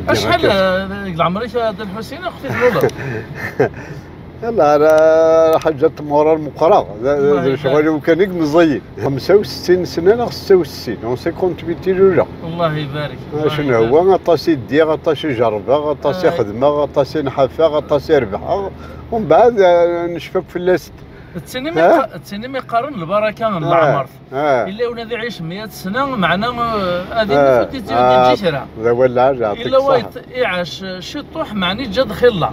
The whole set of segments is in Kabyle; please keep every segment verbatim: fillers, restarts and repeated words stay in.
Acḥal, eh, deg leɛmer-ik a Dda Lḥusin, axef i tluleḍ? Yalla, ara ḥaǧa n tmurar meqqreɣ. D, d, d lecɣal-iw kan i imeẓẓiyen. Xemsa u settin sna neɣ setta u settin, en cinquante-huit i luleɣ. Allah ibarek. Acu nhewwa, aṭas i ddiɣ, aṭas i jerrbeɣ, aṭas i xedmeɣ, aṭas i nḥafaɣ, aṭas i rebḥeɣ. Umbeɛd, eh, necfa akk fell-asent. D tin imi qa-, d tin imi qqaren lbaraka n leɛmert. Illa win ad iɛic meyya sna, meɛna, eh, ad imut, ur d-yeǧǧi kra. D awal lɛali, yeɛṭik ṣṣeḥḥa. Illa wa iɛac ciṭuḥ, meɛna yeǧǧa-d xilla.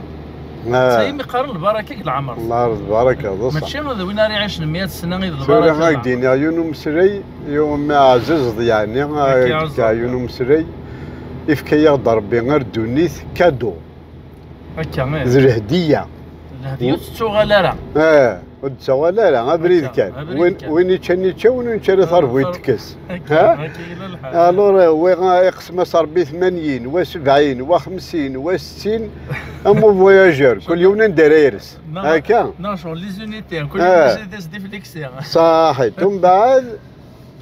D tin imi qqaren lbaraka deg leɛmert. Allah, lbaraka, d ṣṣeḥ. Mačči d win ara iɛicen meyya sna i d lbaraka. Tura ad d-iniɣ yiwen umeslay, yiwen ma ɛzizeḍ, yeɛni, akka, yiwen umeslay, ifka-yaɣ-d Rebbi ar ddunit kadu. Akka, eh. D lehdiya. Lehdiya ur tettuɣal ara. Eh, ur d-tettuɣal ara, abrid kan. Abrid win, kan. Win iččan ičča, win ur nečči ara, ah, tarbu yeṭṭekkes. Akka, ha? Akka yella lḥal. Alors, eh, wa iqsem-as Rebbi tmanyin, wa sebɛin, wa xemsin, wa settin, am uvoyageur, kul yiwen anda ara yers. Neɣ, akka? Neɣ ccɣel les unités, kul yiwen, eh, des, des déflexions. Ṣaḥit, umbeɛd,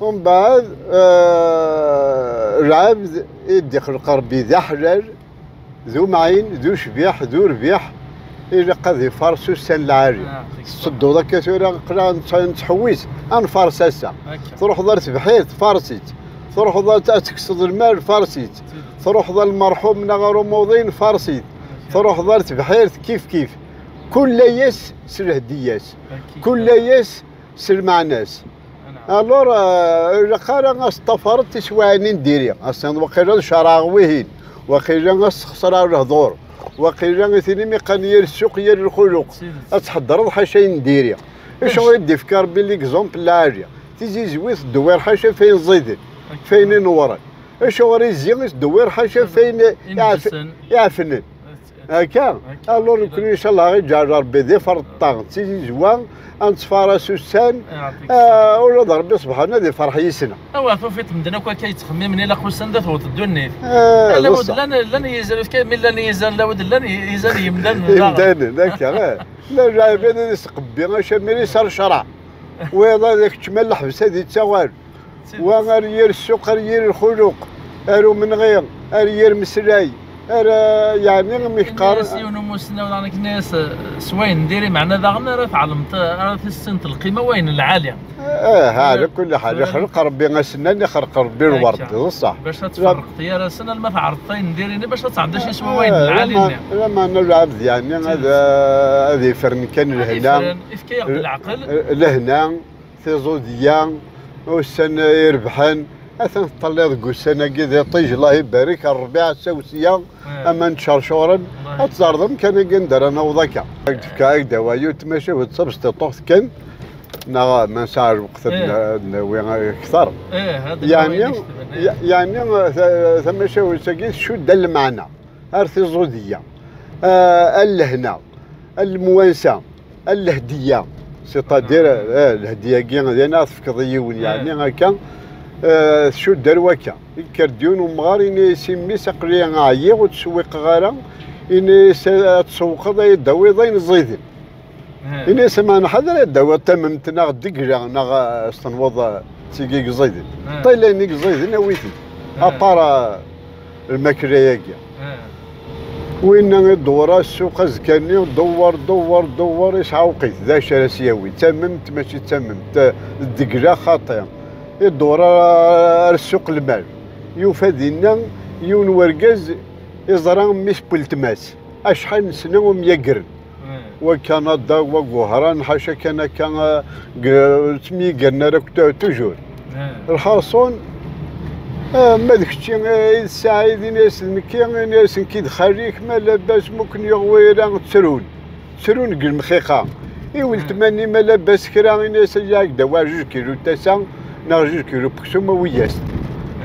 Umbeɛd, eh, lɛebd i d-ixleq Rebbi d aḥlal, d umɛin, d ucbiḥ, d urbiḥ, ilaq ad ifaṛes ussan lɛali. Ah, tettedduḍ akka tura, aql-aɣ nettḥewwis, ad nfaṛes ass-a. Akka. Truḥeḍ ar tebḥirt, faṛes-itt. Truḥeḍ ad, ad tekkseḍ lmal, faṛes-itt. Truḥeḍ ar lmerḥum neɣ ar umuḍin, faṛes-it. Truḥeḍ ar tebḥirt, kif kif. Kul ass s lehdiya-s. Kul ass s lmeɛna-s. Alors, eh, ilaq ara ad s-tafreḍ tiswaɛin n diri. Ass-a waqila ad cerɛeɣ wihin, waqila ad sexṣreɣ lehdur, waqila i tin imi qqaren yir ssuq yir lxuluq. Ad tḥeddreḍ ḥaca n diri. Acu i d-ifka Rebbi l'exemple lɛali? Tizizwit tdewwir ḥaca f ayen ẓiden, f ayen inewwren. Acuɣer izi i tdewwir ḥaca f ayen iɛef-, iɛefnen? Akka? Akka. Alors, nekkni, incallah, ɣ-iǧɛel Rebbi d iferṭṭa d tizizwa, ad nettfaṛas ussan, ah, ula d Rebbi subḥana ad ifreḥ yis-neɣ. Awa, tufiḍ medden akk akka yettxemmimen, ilaq ussan da tewweḍ ddunit. Eh, ala wid llan, llan yizan, mi llan yizan, la wid llan yizan yemdanen. Imdanen, akka, eh. La lɛibad ad isqebbi, acamir-is ar ccṛeɛ. Wiyaḍ ad ikeččem ar leḥbes ad ittaɣal. Wa ar yir ssuq, ar yir lxuluq, ar umenɣi, ar yir meslay, ar, eh, yeɛni, mi qqaren. Ini-as yiwen umussnaw, daɣen ini-as, eh, s wayen n diri, meɛna daɣen ara tɛelmeḍ, ara tissineḍ lqima wayen n lɛali. Eh, ɛla kulli ḥal, ixleq Rebbi asennan, ixleq Rebbi lwerd, d ṣṣeḥ. Bac ad tferqeḍ gar-asen, alma tɛerḍeḍ ayen n diri-nni, bac ad tɛelmeḍ acu yeswa wayen n lɛali-nni. Eh, lameɛna lɛebd, yeɛni, ad, ad ifren kan lehna. Ad ifren, ifka-yaɣ-d leɛqel. Eh, lehna. Tiẓudiya, ussan irebḥen, atan teṭṭalliḍ deg ussan-agi d iṭij, Allah ibarek, rrbiɛ, sawsiya, aman ččercuren, ad teẓreḍ amkan-agi anda ara naweḍ akka. Ad d-fkeɣ, ad d-awiɣ yiwet tmacahut d tabesṭiṭuḥt kan, neɣ ma nesɛa lweqt ad n-, ad nawi akter. Yeɛni, ya-, yeɛni, ta-, tamacahut-agi tcudd ar lmeɛna, ar tiẓudiya, a, ar lehna, ar lemwansa. Lehdiya, c'est-à-dire, eh, lehdiya-agi, d ayen ara tefkeḍ i yiwen, yeɛni akka, eh, tcudd ar wakka. Yekker-d yiwen umɣar, ini-as i mmi-s, aql-i ɛyiɣ, ur ttsewwiqeɣ ara, ini-as ad tsewwqeḍ, ad d-tawiḍ ayen ẓiden. Ini-as, ma nḥader ad d-tawiḍ tamemt neɣ ddegla, neɣ, eh, s tenweḍ, eh, d tigi i ẓiden. Ṭṭil ayen i ẓiden, awi-t-id. Apara, eh, lmakla-agi. Winna idewwer ar ssuq azekka-nni, dewwer, dewwer, dewwer, isɛewq-it, d acu ara s-yawi? D tamemt, mačči d tamemt, d ddegla xaṭi. Idewwer ar, ar ssuq lmal. Yufa dinna yiwen wergaz iẓra mmi-s n weltma-s. Acḥal n sna ur myagren. Wa Kanada, wa Guhran, ḥaca kan akka, eh, g-, ur ttemyigren ara akk tu-, toujours. Lḥaṣun, eh, ma d kečči, eh, i d Saɛid, ini-as d nekki, ini-as nekki d xali-k, ma labas, ma ken-yuɣ wayra, ttrun. Ttrun deg lemxiqa. I weltma-nni, ma labas kra, ini-as, ay ak-d-awiɣ juj kilu n tasa, neɣ juj kilu n weksum, awi-yas-t.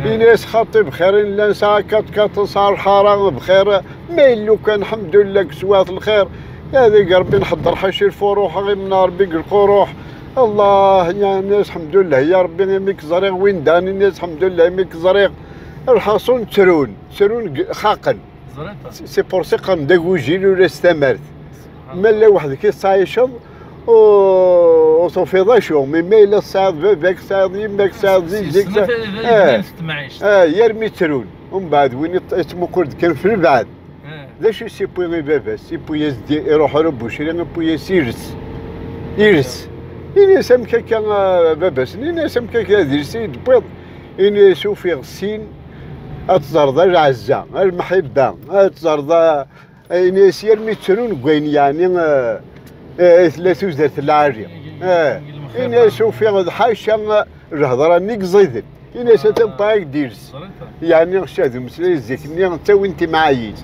Ini-as xaṭi bxir, i nella nesɛa quatre quatre, nesɛa lḥara bxir, ma yella kan, lḥemdullah, deg teswiɛt lxir. Ad ig Rebbi nḥedder ḥaci lfuruḥ, ɣimna Rebbi deg lquruḥ. Allah, ini-as, lḥemdullah, ya Rebbi, imi k-ẓriɣ, win dan, ini-as, lḥemdullah, imi k-ẓriɣ. Lḥaṣun ttrun, ttrun g-, xaqen. C'est pour ça qqaren d agujil ur as tamart. Ma llan weḥd-k i tettɛiceḍ, ur, ur tufiḍ acu. Mi ma yella tesɛiḍ baba-k, tesɛiḍ yemma-k, tesɛiḍ zizek, ah, ah, yarmi ttrun. Umbeɛd win yettmuqul-d kan f lbeɛd. D acu i s-yewwi i baba-s? Yewwi-as-d, iruḥ ɣer ubucri, yewwi-as iles. Iles. Ini-as amek akka, a baba-s? Ini-as amek akka d iles i d-tewwiḍ? Ini-as ufiɣ sin, ad teẓreḍ a lɛezza, a lemḥibba, ad teẓreḍ a, ini-as yarmi ttrun deg wayen yeɛni, eh, eh, tella tudert lɛali. Eh, ini-as ufiɣ d ḥaca, eh, lehḍra-nni i iẓiden. Ini-as atan ṭṭaɛi deg-s. Yeɛni ccah d umeslay zik-nni ttawin timɛayin.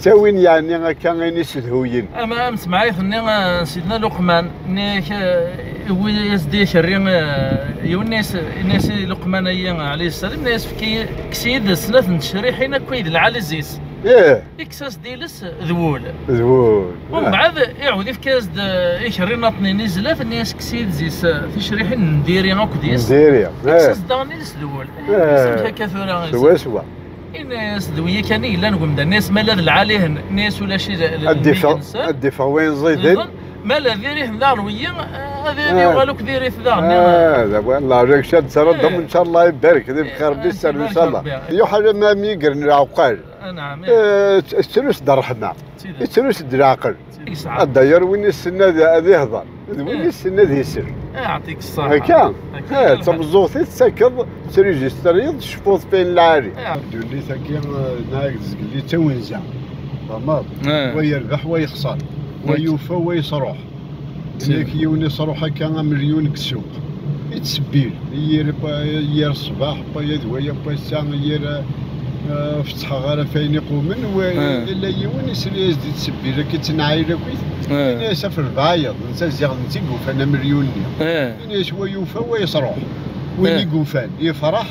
Ttawin yeɛni akka ayen isedhuyen. Ama am temɛayt-nni, eh, n Sidna Luqman, nni-ak, eh, iwwi-as-d ikerri, eh, yiwen, nni-as, nni-as i Luqman-ayi, eh, ɛalayhi ssalam, nni-as, efk-iyi, kkes-iyi-d snat n tecriḥin akk i d lɛali zis. Ih. Ikkes-as-d iles d wul. D wul. Umbeɛd, iɛawed ifka-as-d, eh, ikerri nniḍen i zdat, nni-as, kkes-iyi-d zis, eh, ticriḥin n diri akk deg-s. N diri, eh. Ikkes-as-d daɣen iles d wul. Eh. Amek akka tura? Swaswa. Ini-as-d wi kan i yellan deg umdan, nni-as ma la d lɛali-hen, nni-as ulac i l-, l-, ad d-iffeɣ, ad d-iffeɣ wayen ẓiden. Ma la diri-hen daɣen wiyi, eh, ad, eh, yuɣal akk diri-t daɣen. Ah, d awal, Allah, rek cad sara dam, eh, inchallah, ibarek, d ibxir, eh, bis-, inchallah, inchallah. Yuḥal ma mi gren lɛuqal. Anɛam, eh. Eh, tettrus-d ṛṛeḥma. Tettrus-d leɛqel. Yesɛa. Adayer win issen ad, ad ihḍer, d win, eh, issen ad isel. Eh, yeɛṭik ṣṣeḥḥa. Akka? Akka, eh, d tameẓẓuɣt i tettakeḍ, tettrejistriḍ, tceffuḍ f wayen lɛali. Eh. Ddunit-agi, eh, nɛag zgelli d tawenza. Tfehmeḍ? Eh. Wa yerbeḥ, wa yexṣer. Wa yufa, wa yesruḥ. Yak yiwen isruḥ akka amelyun deg ssuq. Ittsebbir, yir, yir ṣṣbeḥ, pa yad waya, pa ass-a, yir, eh, ur fettḥeɣ ara f ayen iqumen, wa, ah, yella yiwen isli-as-d ittsebbir, akka ittneɛɛil akkit. Ah. Ini-as af rebɛayeḍ, netta ziɣ d netta i yufan amelyun-nni. Ah. Ini-as wa yufa, wa yesruḥ. Win, ah, i yufan, yefreḥ,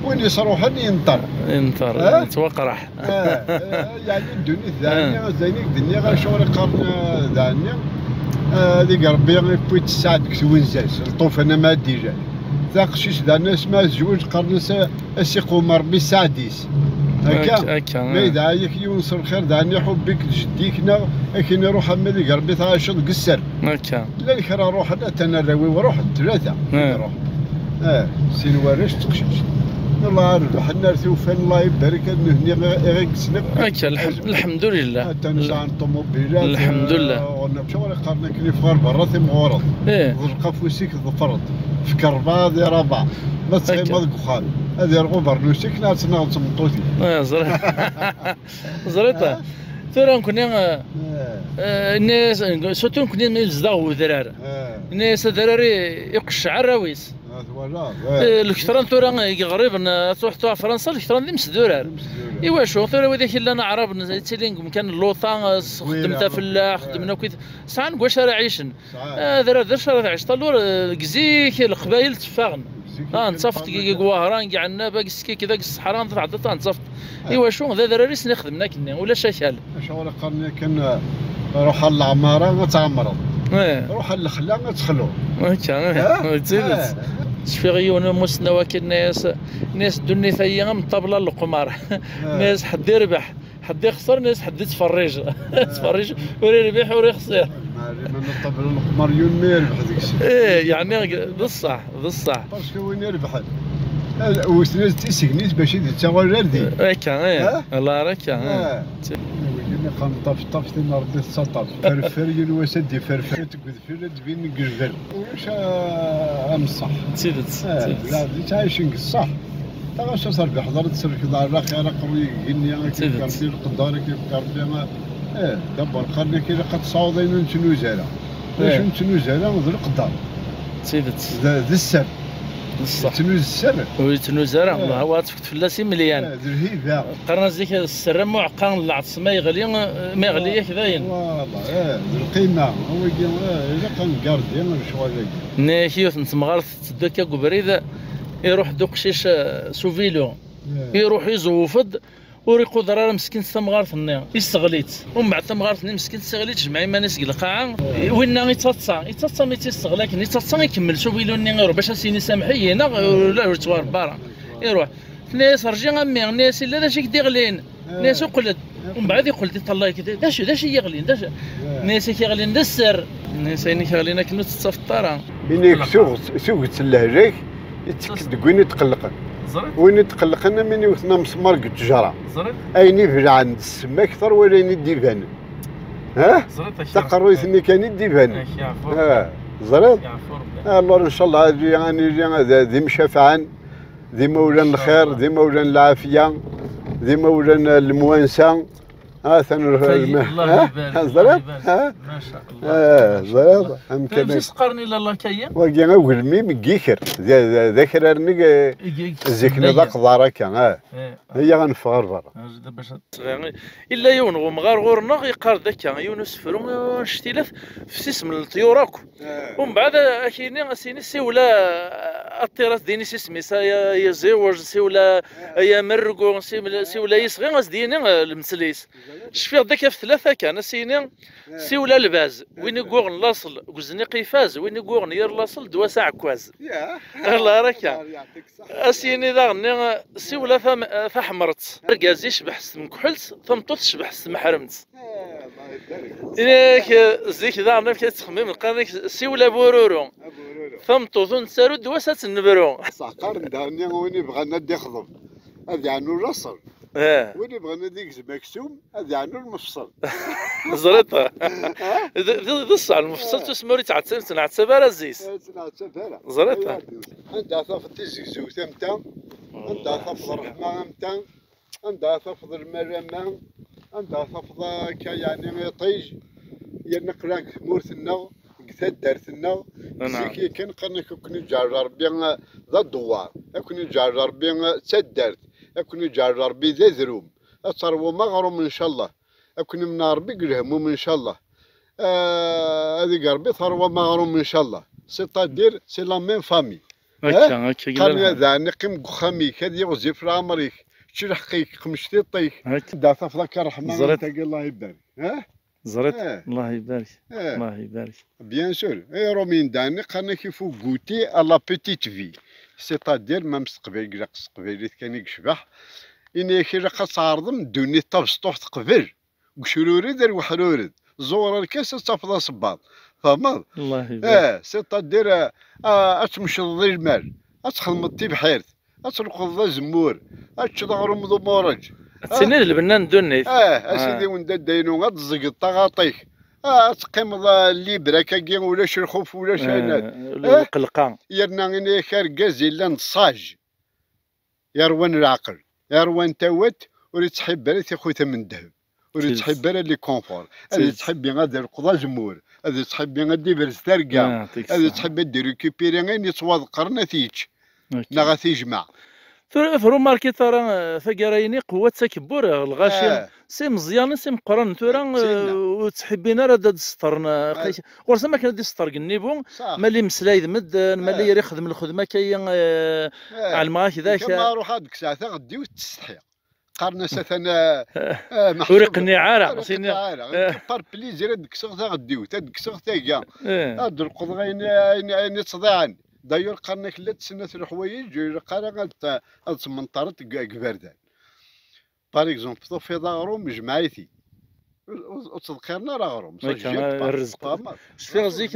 win yesruḥen, yenṭer. Yenṭer, ah, yettwaqraḥ. Ah, eh, yeɛni ddunit daɛni, ah, d ayen i k-d-nniɣ, acuɣer i qqaren, eh, daɛni, eh, deg Rebbi yewwi-d sseɛd deg twenza-s, lṭufan ama ad d-ilal. Taqcict daɛni asmi ara tezweǧ qqaren-as, eh, a s-iqum Rebbi sseɛd-is. Akka? Akka, akka, ma, ah, yedɛa-yak yiwen s lxir daɛni iḥubb-ik d jeddi-k neɣ akken iruḥ ama deg Rebbi tɛiceḍ deg sser. Akka. Llan kra ruḥen, atan arraw-iw ruḥen, tlata. Ah. Ruḥen. Ah, sin warrac d teqcict. Yella rebḥen ar tufan, Allah ibarek, ad nehni iɣ-, iɣ-, iɣ-, iɣ-, akka, lḥem-, lḥemdulillah. Atan sɛan ṭumubilat, lḥemdulillah. Eh, ɣur-neɣ acuɣer i qqaren akken iffeɣ ar berra timɣureḍ. Eh. Ḍelq afus-ik ḍfer-d. Fek rebɛa di rebɛa. Ma teqqimeḍ deg uxxam, ad irɣu bernus-ik neɣ ad tenɣeḍ tmeṭṭut-ik. Eh, ẓriɣ. Ẓriɣ. Ah. Tura nekni, eh, eh, surtout nekni mi nezdeɣ wedrar. Eh. Ini-as adrar i-, iqecceɛ arraw-is. Ah, twalaḍ, eh. Eh, lketran tura n yiɣriben, eh, ad truḥ tura Fransa, lketran d imesdurar. D imesdurar. Iwacu? Tura widak i llan aɛraben, ttilin deg umkan n luṭa, eh, s-, xeddmen tafellaḥt, xeddmen akk, sɛan deg wacu ara ɛicen. Sɛan. Eh, adrar d acu ara tɛiceḍ? Alors, eh, deg zik, leqbayel tteffaɣen. Deg zik, ah, nettaft deg, deg Wehran, deg Ɛennaba, deg Skikda, deg Ṣṣeḥra, tɛeddaḍ nettaft. Ah. Iwacu? D adrar i sen-ixedmen akkenni, ulac akal. Acuɣer i qqaren akken, eh, ruḥ ar leɛmara ad tɛemreḍ. Eh. Ruḥ ar lexla ad texluḍ. Akka, eh. Eh? D tidet. Eh. Cfiɣ yiwen umussnaw akken, nni-as, nni-as ddunit-ayi am ṭṭabla n leqmar. Eh. Nni-as ḥedd irbeḥ, ḥedd ixṣer, nni-as ḥedd ittferrij. Eh. Ittferrij, ur irbiḥ ur ixṣir. Ma, ma ṭṭabla n leqmar yiwen ma yerbeḥ deg-s. Eh, yeɛni d ṣṣeḥ. D ṣṣeḥ. Parce que win irebḥen, eh, wten-as-d tisegnit bac i d-ittaɣal ar din. Akka, eh. Ha? Ala, akka, eh. Ah. Wigi mi qqaren ṭaf, ṭaf, tin Rebbi tettaṭṭaf. Ferfer, yiwen wass ad d-iferfer, deg udfel ad d-bin deg lbal. Ulac, ah, am ṣṣeḥ. D tidet, eh, d tidet. Belɛed yettɛicen deg ṣṣeḥ. Taɣac ad terbeḥ, ḍar ad tselkeḍ ar laxir, aqerruy-agi-nni, akken d tidet. Rebbi leqder, akken d Rebbi, eh, dabber qqaren-ak ilaq ad tesɛuḍ ayen ur nettnuzu ara. D acu, eh, ur nettnuzu ara d leqder. D tidet. D, d sser. D ṣṣeḥ. Yettnuz sser. Ur yettnuz ara. Eh. Wa, wa tefked fell-as imelyan. Eh, d lhiba. Qqaren-as zik sser am uɛeqqa n lɛeṭṭes, ma yeɣli, ma yeɣli-yak dayen. Voilà, eh, d lqima. Wigi, eh, ilaq ad ngardi lecɣal-agi. Nni-ak yiwet n temɣart tetteddu akka deg ubrid, iruḥ-d uqcic, eh, s uvilu. Eh. Iruḥ iẓewwef-d, ur iquder ara meskint tamɣart-nni, isseɣli-tt. Umbeɛd tamɣart-nni meskint tesseɣli-tt, tejmeɛ iman-is deg lqaɛa. Winna ittaḍsa, ittaḍsa mi tt-isseɣli akken, ittaḍsa ikemmel s uvilu-nni iruḥ bac ad s-yini samḥ-iyi, neɣ ula ur yettwarebba ara. Iruḥ. Tenna-yas: "Rǧi a mmi." Tenna-yas: "Illa d acu i k-d-iɣlin?" Tenna-yas: "Uqel-d." Umbeɛd iqel-d, iṭṭalay-k: "D acu, d acu i yi-iɣlin? D acu?" Tenna-as: "Ak iɣlin d sser." Tenna-as: "Ayen i k-iɣlin akken ur tettafeḍ ara." Ini-ak tuget, tuget n lehlak ittekk deg win itqellqen. Win itqellqen am win iwten amesmar deg ttejra. Ayen ibelɛen d ssem akter wala ayen i d-ibanen. Ha? Taqerruyt-nni kan i d-ibanen. Ha, teẓriḍ? Alors, ncallah, ad nili d, d imcafɛen, d imawlan n lxir, d imawlan n lɛafya, d imawlan n lemwansa. Atan. Tayi, Allah ibarik, Allah ibarik. Ma sha Allah. Ah, teẓriḍ? Amek kan. Amek i s-qqaren i lalla-k-ayi? Wagi agelmim n yiker. D, d, d akrar-nni, eh, zik-nni d aqḍar akka, ah. Aya ad neffeɣ ɣer berra. Illa yiwen n wemɣar ɣur-neɣ yeqqar-d akka, yiwen usefru, eh, annect-ilat f isem n leṭyur akk. Umbeɛd, eh, ad k-yini, ad s-yini: "Siwel a, a ṭṭir, ad d-yini s isem-is, ay, ay aziwej, siwel a, ay amerrgu, siwel, siwel a yisɣi", ad s-d-yini, eh, lemtel-is. Cfiɣ-d akka ɣef tlata kan, ad s-yini: "Siwel a lbaz, win i yuɣen laṣel deg uzniq ifaz, win i yuɣen yir laṣel ddwa-s aɛekkaz." Allah ara akka. Ad s-yini daɣen-nni: "Siwel a tam-, a taḥemṛet, argaz yecbeḥ s tmekḥelt, tameṭṭut tecbeḥ s tmeḥremt." Ini-ak, zik daɣen amek ad ttxemmimen, qqaren-ak: "Siwel a bururu, tameṭṭut ur nettaru ddwa-s ad tennebru." Ṣaḥ, qqaren daɣen win ibɣan ad d-ixḍeb, ad yeɛnu laṣel. Win ibɣan ad igzem aksum, ad yeɛnu lmefṣel. Teẓriḍ? D, d, d ṣṣeḥ, lmefṣel tusma ur yettɛettab, ur yettɛettab ara zzis. Ur yettɛettab ara. Teẓriḍ? Anda ara tafeḍ tizegzewt am ta? Anda ara tafeḍ ṛṛeḥma am ta? Anda ara tafeḍ lmalama? Anda ara tafeḍ akka, yeɛni, iṭij? Yerna aql-aɣ deg tmurt-nneɣ, deg taddart-nneɣ. Zik yakan qqaren-ak: "Ad ken-iǧɛel Ṛebbi d adewwar, ad ken-iǧɛel Ṛebbi d taddart, ad ken-iǧɛel Ṛebbi d adrum, ad teṛwum aɣrum, ncallah, ad ken-imneɛ Ṛebbi deg lehmum, ncallah, ah, ad ig Ṛebbi teṛwum aɣrum, ncallah." C'est-à-dire, c'est la même famille. Akka, akka, qqaren-ak: "Daɛni qqim deg uxxam-ik, ad yiɣzif leɛmer-ik, ečč lḥeqq-ik, qmec tiṭ-ik." Anda ara tafeḍ akka ṛṛeḥma am tagi, Allah ibarek. Teẓriḍ? Allah ibarek. Allah ibarek. Bien sûr. Iṛumyen daɛni qqaren-ak: "Il faut goûter à la petite vie." C'est-à-dire, même s teqbaylit, ilaq s teqbaylit kan i yecbeḥ. Ini-ak: ilaq ad tɛerḍem ddunit tabesṭuḥt qbel. Deg ucrured ar weḥrured. Ẓewwer arkas ad tafeḍ asebbaḍ. Tfehmeḍ? Allah ibarek. Eh, c'est-à-dire, eh, ah, ad tmecḍeḍ i lmal, ad txedmeḍ tibḥirt, ad tleqḍeḍ azemmur, ad teččeḍ aɣrum d umuṛeǧ. Ad tiniḍ d lbenna n ddunit. Eh, a sidi wen dadda-inu, ad tẓegeḍ taɣaṭ-ik. Ah, ad teqqimeḍ, ah, libre akkagi, ulac lxuf, ulac ayen. Ulac lqelqa. Yerna ini-ak argaz yellan d sage, yerwan leɛqel, yerwan tawat, ur yettḥibbi ara tixutam n ddheb, ur yettḥibbi ara les conforts, ad yettḥibbi ad irqeḍ azemmur, ad yettḥibbi ad ibrez targa, ad yettḥibbi ad irécupéri ayen yettwaḍeqqren ad t-yečč, neɣ ad t-ijmeɛ. Tura ur trumarkiḍ ara, eh, taggara-yini qewwa d takebbur, eh, lɣaci, s imeẓyanen, s imeqqranen tura, eh, ur ttḥibbin ara ad d-sṭren, eh, ɣur-s am akken ad d-isṭer deg nnibu, ma li meslay d medden, ma li ira ixdem lxedma akka, eh, ɛelmeɣ-ak d ak-, ma ruḥ ad kkseɣ taɣeddiwt, testḥi. Qqaren-as atan, eh, eh, ur iqniɛ ara, ur iqniɛ ara. Par plaisir ad kkseɣ taɣeddiwt, ad kkseɣ taga. Ad d-leqḍeɣ ayen, ayen, ayen ittḍiɛen. D'ailleurs, qqaren-ak llant snat leḥwayeǧ ur ilaq ara ad t-, ad tmenṭreḍ deg, deg iberdan. Par exemple, tufiḍ aɣrum, jmeɛ-it-id. Ur, ur, ur ttḍeqqiren ara aɣrum. Cfiɣ zik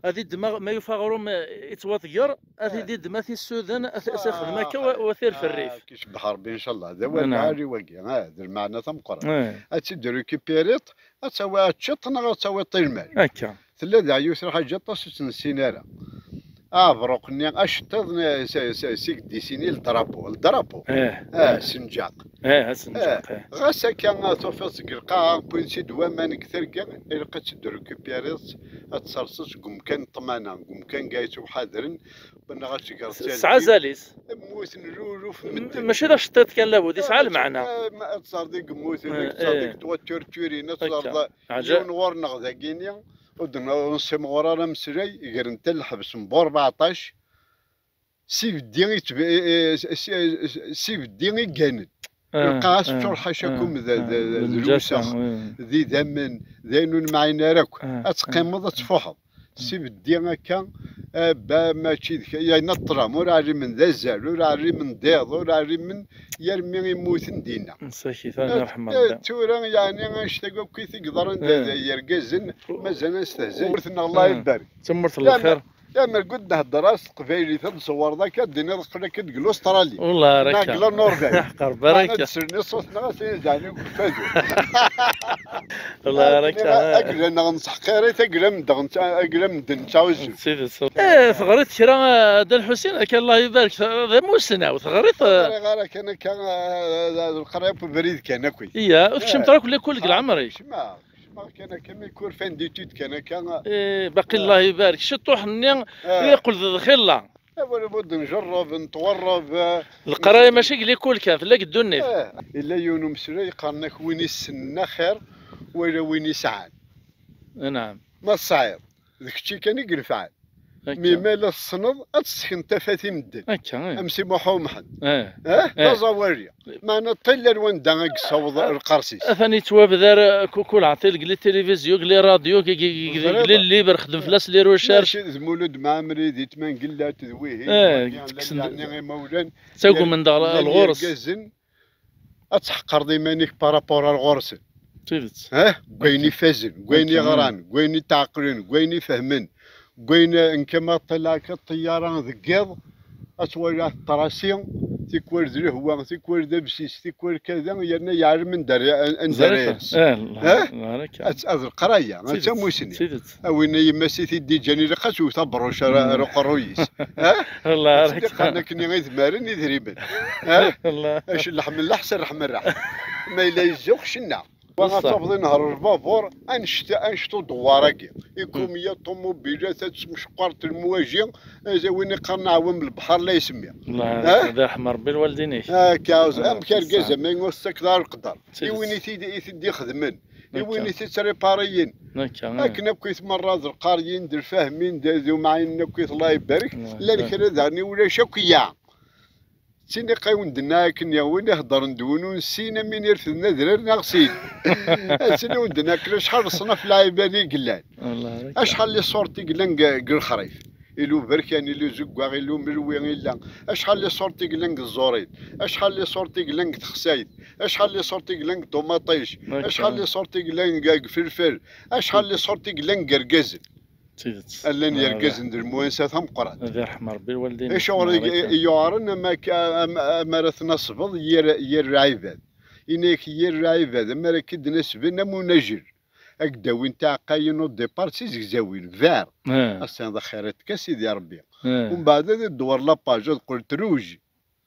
ad iddem aɣ-, ma yufa aɣrum, eh, ittwaḍger, ad t-id-iddem, ad t-issuden, ad t-, ad t-ixdem akka, wa, wa tirf rrif. Kicbeḥ Ṛebbi, ncallah. D awal lɛali wagi, ah, d lmeɛna tameqqrant. Ad tt-id-récupériḍ, ad tawi, ad teččeḍ neɣ ad tawiḍ i lmal. Akka. Tella d aɛyut, lḥaǧa aṭas ur tt-nessin ara. Aɛebruq-nni, aceṭṭiḍ n, s, s, s i yeddisini le drapeau. Le drapeau. Eh, senǧaq. Eh, asenǧaq, eh. Ɣas akka, tufiḍ-t deg lqaɛa, wwin-tt-id waman deg terga, ilaq ad tt-id-récupériḍ, ad tt-terseḍ deg umkan n ṭṭmana, deg umkan deg ay ttwḥadren, neɣ ad tgeḍ s-, tesɛa azal-is. Mmuten luluf n medden. Mačči d aceṭṭiḍ kan, labud, yesɛa lmeɛna. Eh, ma ad teẓreḍ i yemmuten, ad teẓreḍ i yettwaturturin, ad teẓreḍ yiwen ɣur-neɣ dagini, ur d-, ur nessimɣur ara ameslay, gren-t lḥebs n bu rbeɛṭac, s ibeddi i tb-, eh, eh, s, s, s, s ibeddi i gganen. Lqaɛa teččur ḥacakum d, d, d lewsex, d idammen, d ayen ur nemɛin ara akk. Ad teqqimeḍ, ad tfuḥeḍ. s ibeddi akka, eh, ba, mačči d ka-, yerna ṭṭlam, ur ɛlimen d azal, ur ɛlimen d iḍ, ur ɛlimen, yarmi i mmuten dinna. Msakit, eh, yerḥem Rebbi. Tura, yeɛni, annect-agi akk i t-yeḍran d, eh, d yergazen, mazal ad stehzayen. Ur tenneɣ, Allah, eh, ibarek. D tamurt n lxir. Lemmer gud nehder-as s teqbaylit, ad d-tṣewwreḍ akka, ad d-tiniḍ aql-ak deg Lustṛali. Wallah, neɣ akka. Deg la Norvège. Ḥqer, baraka. Ad d-sren ṣṣut-nneɣ, ad t-yezzɛen deg ufadu. Wallah, baraka. Agla-nneɣ nettḥeqqir-it, agla-m-, agla-m-, nettɛuzzu. D tidet. Eh, teɣriḍ kra, a Dda Lḥusin, akka, Allah ibarek, d amussnaw, teɣriḍ, eh? Ur ɣriɣ ara kan akka, eh, d, d leqraya n ubrid kan akk. Iya, ur tkecmeḍ ara akk l'école deg leɛmer-ik? Kecmeɣ. Kecmeɣ kan akka, mi kur fin d'études kan akka. Eh, baqi, eh, Allah ibarek. Ciṭuḥ-nni, eh, yeqqel d lxilla. Eh, wala bud njerreb, netwerreb, eh, leqraya mačči deg l'école kan, tella deg ddunit. Eh, yella yiwen umeslay qqaren-ak: win issnen axir, wala win isɛan. Eh, naɛam. Ma tesɛiḍ, d kečči kan i inefɛen. Akka. Mi ma la tessneḍ, ad tessekneḍ tafat i medden. Akka, eh. Am Si Muḥ Umḥend. Eh. Eh? Eh. D aẓawali. Meɛna ṭillan wanda i yessaweḍ lqers-is. Atan yettwabdar, eh, ku-, kul ɛṭil deg les télévisions, deg les radios, deg, deg, deg, deg les livres, xdem fell-as les recherches. Mačči d Mulud Mɛemmri, di Tmangellat, d wihin, eh, wagi, teksen-d, yeɛni imawlan. Ttagmen-d ɣer, ɣer ɣur-s. Yergazen, ad tḥeqqreḍ iman-ik par rapport ar ɣur-sen. D tidet. Eh? Deg wayen ifazen, deg wayen iɣran, deg wayen i tɛeqlen, deg wayen ifehmen, deg wayen, eh, n kama ṭṭalaɛka ṭṭiyyara deg yiḍ, ad twaliḍ tracé, tikwal d lehwa, tikwal d absis, tikwal kada, yerna yeɛlem anda ara, anda ara yers. Eh, eh? Ad, ad leqraya, d tamusni. D tidet. A win yemma-s i t-id-iǧǧan, ilaq ad twet abruc ar, ar uqerruy-is. Eh? Wallah, ad tt-id-iqqaren akken i idmaren idrimen. Eh? Wallah. Ac-, leḥmellaḥ s rreḥmellaḥ. Ma yella yezzuɣ, cenna. Wa ad tafeḍ inehher lbabur, annect-, annect udewwar-agi. Ikumya, ṭumubilat, ad tmecqert lmuwaji, eh, win iqqaren aɛwam lebḥer la isemmi. Allah, eh? Ad irḥem Rebbi lwaldin-ik. Akka, amek argaz amaynut, tettakeḍ ara leqder. I win i t-id-, i t-id-ixedmen, i win i t-ittripariyen. Akka, eh. Akken akkit merra d lqariyin, d lfahmin, d, d umɛinen akkit, Allah ibarek. Allah ibarek. Llan kra daɣen i ulac akk, ya. D tin i wen-d-nniɣ akken, ya win iheddren d win ur nessin, am win irefden adrar neɣ sin. Ad tin i wen-d-nniɣ akken acḥal leṣnaf lɛibad i yellan. Allah ibarek. Acḥal n ṣṣurt i yellan deg, deg lexrif. Ilu berkan, ilu zeggaɣ, ilu melwi illa. Acḥal n ṣṣurt i yellan deg tẓurin. Acḥal n ṣṣurt i yellan deg texsayt. Acḥal n ṣṣurt i yellan deg ṭumaṭic. Acḥal n ṣṣurt i yellan deg, deg ifelfel. Acḥal n ṣṣurt i yellan deg yergazen. D tidet. Llan yergazen d lemwansa tameqqrant. Ad irḥem Rebbi lwaldin. Acuɣer i, i yuɛren ama k-, am-, ama ara tnasbeḍ yir, yir lɛibad. Ini-ak yir lɛibad, ama ara k-id-nasben am unajel. Ad k-d-awin tiɛeqqayin au départ d tizegzawin, ver. Eh. Ass-a d axir-ik a Sidi Rebbi. Eh. Umbeɛd ad d-twar la page, ad qqlent rouge.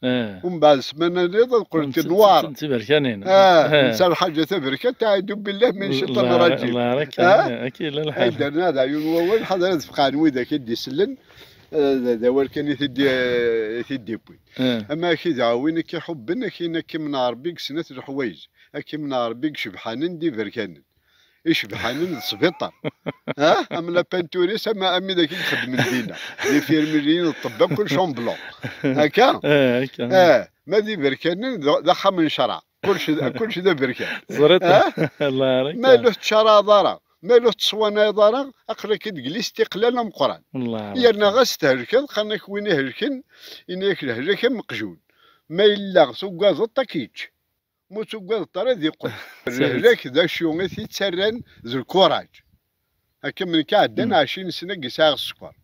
Eh. Umbeɛd ssmana nniḍen ad qqlent noir. D tiberkanin. Eh, eh. Netta lḥaǧa taberkant, aɛudu billah min cciṭan rajim. Allah, Allah, akka, eh? Akka yella lḥal. Ay d-nerna d ɛyun wawal, ḥader ad fqɛen widak i d-isellen, eh, d, d awal kan i t-id-, i t-id-iwwin. Eh. Ama aki daɣ win i k-iḥubben, aki, aki mneɛ Rebbi deg snat leḥwayeǧ. Aki mneɛ Rebbi deg cebḥanen d iberkanen. Icebḥanen d sbiṭar. Ha? Am la peinture, ama, am widak i ixeddmen dinna. D ifirmiliyen, d ṭṭebba, kullec en blanc. Akka? Eh, akka. Eh, ma d iberkanen, d, d axxam n ccreɛ. Kullec d, kullec d aberkan. Ẓriɣ. Ha? Allah ibarek. Ma ur tettcaraɛeḍ ara, ma ur tettṣwanayeḍ ara, aql-ak deg listiqlal ameqqran. Allah ibarek. Yerna ɣas thelkeḍ, qqaren-ak win ihelken, ini-ak lehlak am uqjun. Ma yella tuggadeḍ-t, ad k-yečč. Ma ur tuggadeḍ ara ad iqqel. Lehlak d acu i t-ittarran d lkuraǧ. Akka mi nekk ɛeddan ɛecrin sna i sɛiɣ sskeṛ.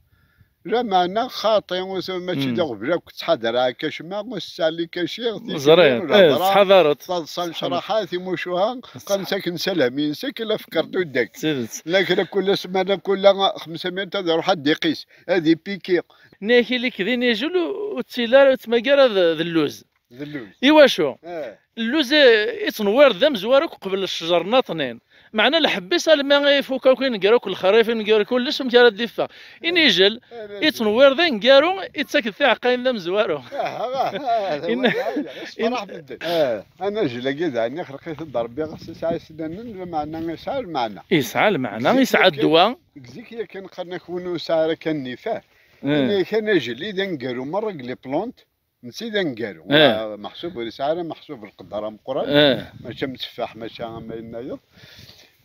Lameɛna xaṭi, mačči d aɣbel akk, ttḥadareɣ akka cma, ur ssaɛli kaci, ẓriɣ, eh, ttḥadareḍ. Taḍsa n ccraḥa, timucuha, qqaren-tt akken s alham-ines, akken la fekkert uddak. D tidet. La kra kul ssmana, kul xemsa miyat ad iruḥ ad d-iqis, ad ipiki. Nniɣ-ak ili-k d inijel ur, ur ttili ara, ur ttmagga ara d, d lluz. D lluz. Iwacu? Eh. Lluz i, ittnewwir d amezwaru akk qbel ccjer nniḍen. Meɛna lḥebb-is alma ifuk akk ineggura akk lexrif, ineggura kullec, amek ara d-iffeɣ? Inijel, eh, ittnewwir d aneggaru, ittak-d tiɛeqqayin d amezwaru. Ah, ah, ah, ah, in-, ah, ah, in-, eh, anajel-agi daɣen ixleq-it-id Rebbi, ɣas yesɛa isennanen, lameɛna yesɛa lmeɛna. Yesɛa lmeɛna, yesɛa ddwa. Deg zik yakan qqaren-ak win ur nesɛi ara kan nnif, eh. Ini-ak anajel i d aneggaru merra deg les plantes. Netta i d aneggaru. Eh. Ma, meḥsub ur yesɛi ara meḥsub lqedder ameqqran. Eh. Mačči am tteffaḥ, mačči am ayen nniḍen.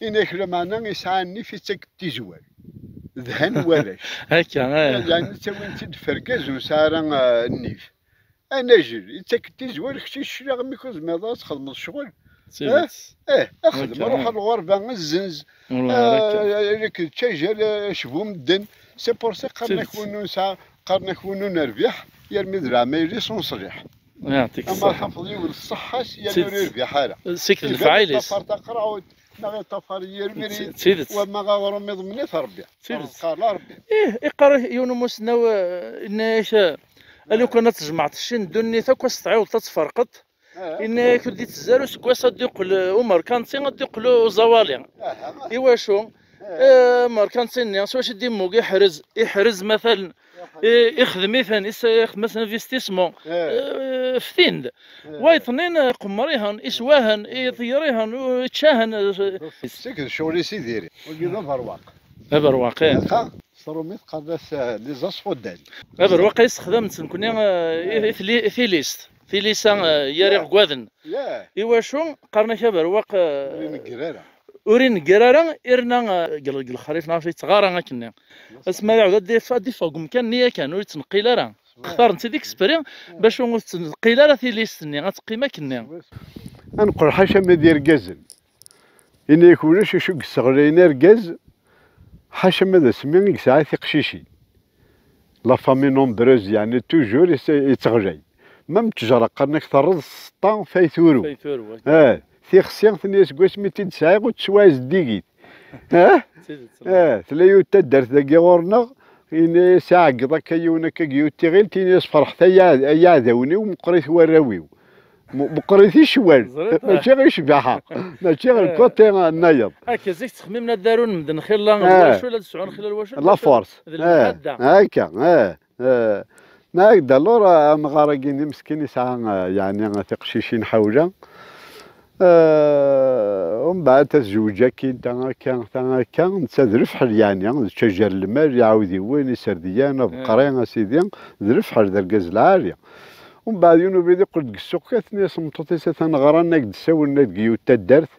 Ini-ak lameɛna yesɛa nnif, ittak-d tizwal. dhan warrac. Akka, eh. Yeɛni ttawin-tt-id f argaz ur nesɛi ara, eh, nnif. Anajel, yettak-d tizwal, kečč i cclaɣ mi ur tezmireḍ ara ad txedmeḍ ccɣel. D tidet. Eh, eh, xdem, ruḥ ar lɣerba, zzenz. Wallah, eh, akka. Nekk d ttajer, eh, cbu medden. C'est pour ça qqaren-ak win ur nesɛi, qqaren-ak win ur nerbiḥ, yermi d leɛmayel-is ur neṣliḥ. Yeɛṭik ṣṣeḥḥa. Ama tafeḍ yiwen ṣṣeḥḥa-s, yerna ur yerbiḥ ara. Seg lefɛayel-is. Iban iṭṭafar taqerɛut, neɣ iṭṭafar yir mrid, d tidet. Wama aɣrum iḍmen-it Rebbi. D tidet. Qqaren Rebbi. Ih, iqqar yiwen umussnaw, eh, yenna-yak, eh, a lukan ad tjemɛeḍ cci n ddunit akk, ad s-tɛiwdeḍ ad tferqeḍ. Eh. Yenna-yak ur d-ittezzi ara useggas ad d-iqqel, eh, umerkanti, ad d-iqqel uẓawali. Aha. Iwacu? Eh, amerkanti-nni, s wacu i d-immug? Iḥrez, iḥrez, matalan, i-, ixdem-iten, is-, ixdem-as investissement. Eh. Eh, ftin-d. Eh. Wayeḍ-nni, eh, iqemmer-ihen, iswa-hen, iḍeyyer-ihen, u-, ičča-hen, eh. Seg d ccɣel-is i diri. Wagi d aberwaq. Aberwaq, eh. Netta, s trumit qqaren-as, eh, les asphodèles. Aberwaq ay sexdamen-t nekkni, eh, i, i tili-, i tilist. Tilisa, eh, yar iɣeggaden. Iwacu qqaren-ak aberwaq, eh, ur inegger ara. Ur inegger ara, irna, eh, deg l-, deg lexrif neɣ yettɣara akkenni. Asmi ara iɛawed ad d-yaf-, ad d-iffeɣ deg umkan-nni yakan, ur yettneqqil ara. Xtaren-tt-id exprès bac ur tettneqqil ara tilist-nni, ad teqqim akkenni. Ad neqqel ḥaca ma d irgazen. Ini-ak ulac acu i yesseɣlayen argaz, ḥaca ma d asmi i yesɛa tiqcicin. La famille nombreuse, yeɛni toujours is-, yettɣlay. Même ttejra qqaren-ak terreḍ s ṣṣeṭṭa fay turu. Fay turu, ouais. Eh, tixsi, tenna-yas seg wasmi tt-id-sɛiɣ ur tesɛi zeddigit. Eh? D tidet. Eh, tella yiwet taddart dagi ɣur-neɣ, ini-yas iɛeggeḍ akka yiwen akka deg yiwet tiɣilt, ini-yas ferḥet ay aɛd-, ay aɛdawen-iw, meqqrit warraw-iw. Mu-, meqqrit i ccwal. Ẓriɣ. Mačči i ccbaḥa. Mačči i lkuṭi nnayeḍ. Akka zik ttxemmimen ad darun medden xilla n wacu, la d-sɛun xilla n wacu, la force. D lmuḥadda. Akka, eh, eh. Nag d alors, eh, amɣar-agi-nni meskin yesɛa, eh, yeɛni, eh, tiqcicin ḥawla. Eh, umbeɛd tazewǧ akkin, ta akka, ta akka, netta d lefḥel yeɛni, d ttajer lmal, iɛawdiwen, iserdiyen, abeqri, a sidi, d lefḥel, d argaz lɛali. Umbeɛd yiwen ubrid iqqel-d deg ssuq, tenna-yas tmeṭṭut-is atan ɣran-ak-d, ssawlen-ak-d deg yiwet taddart,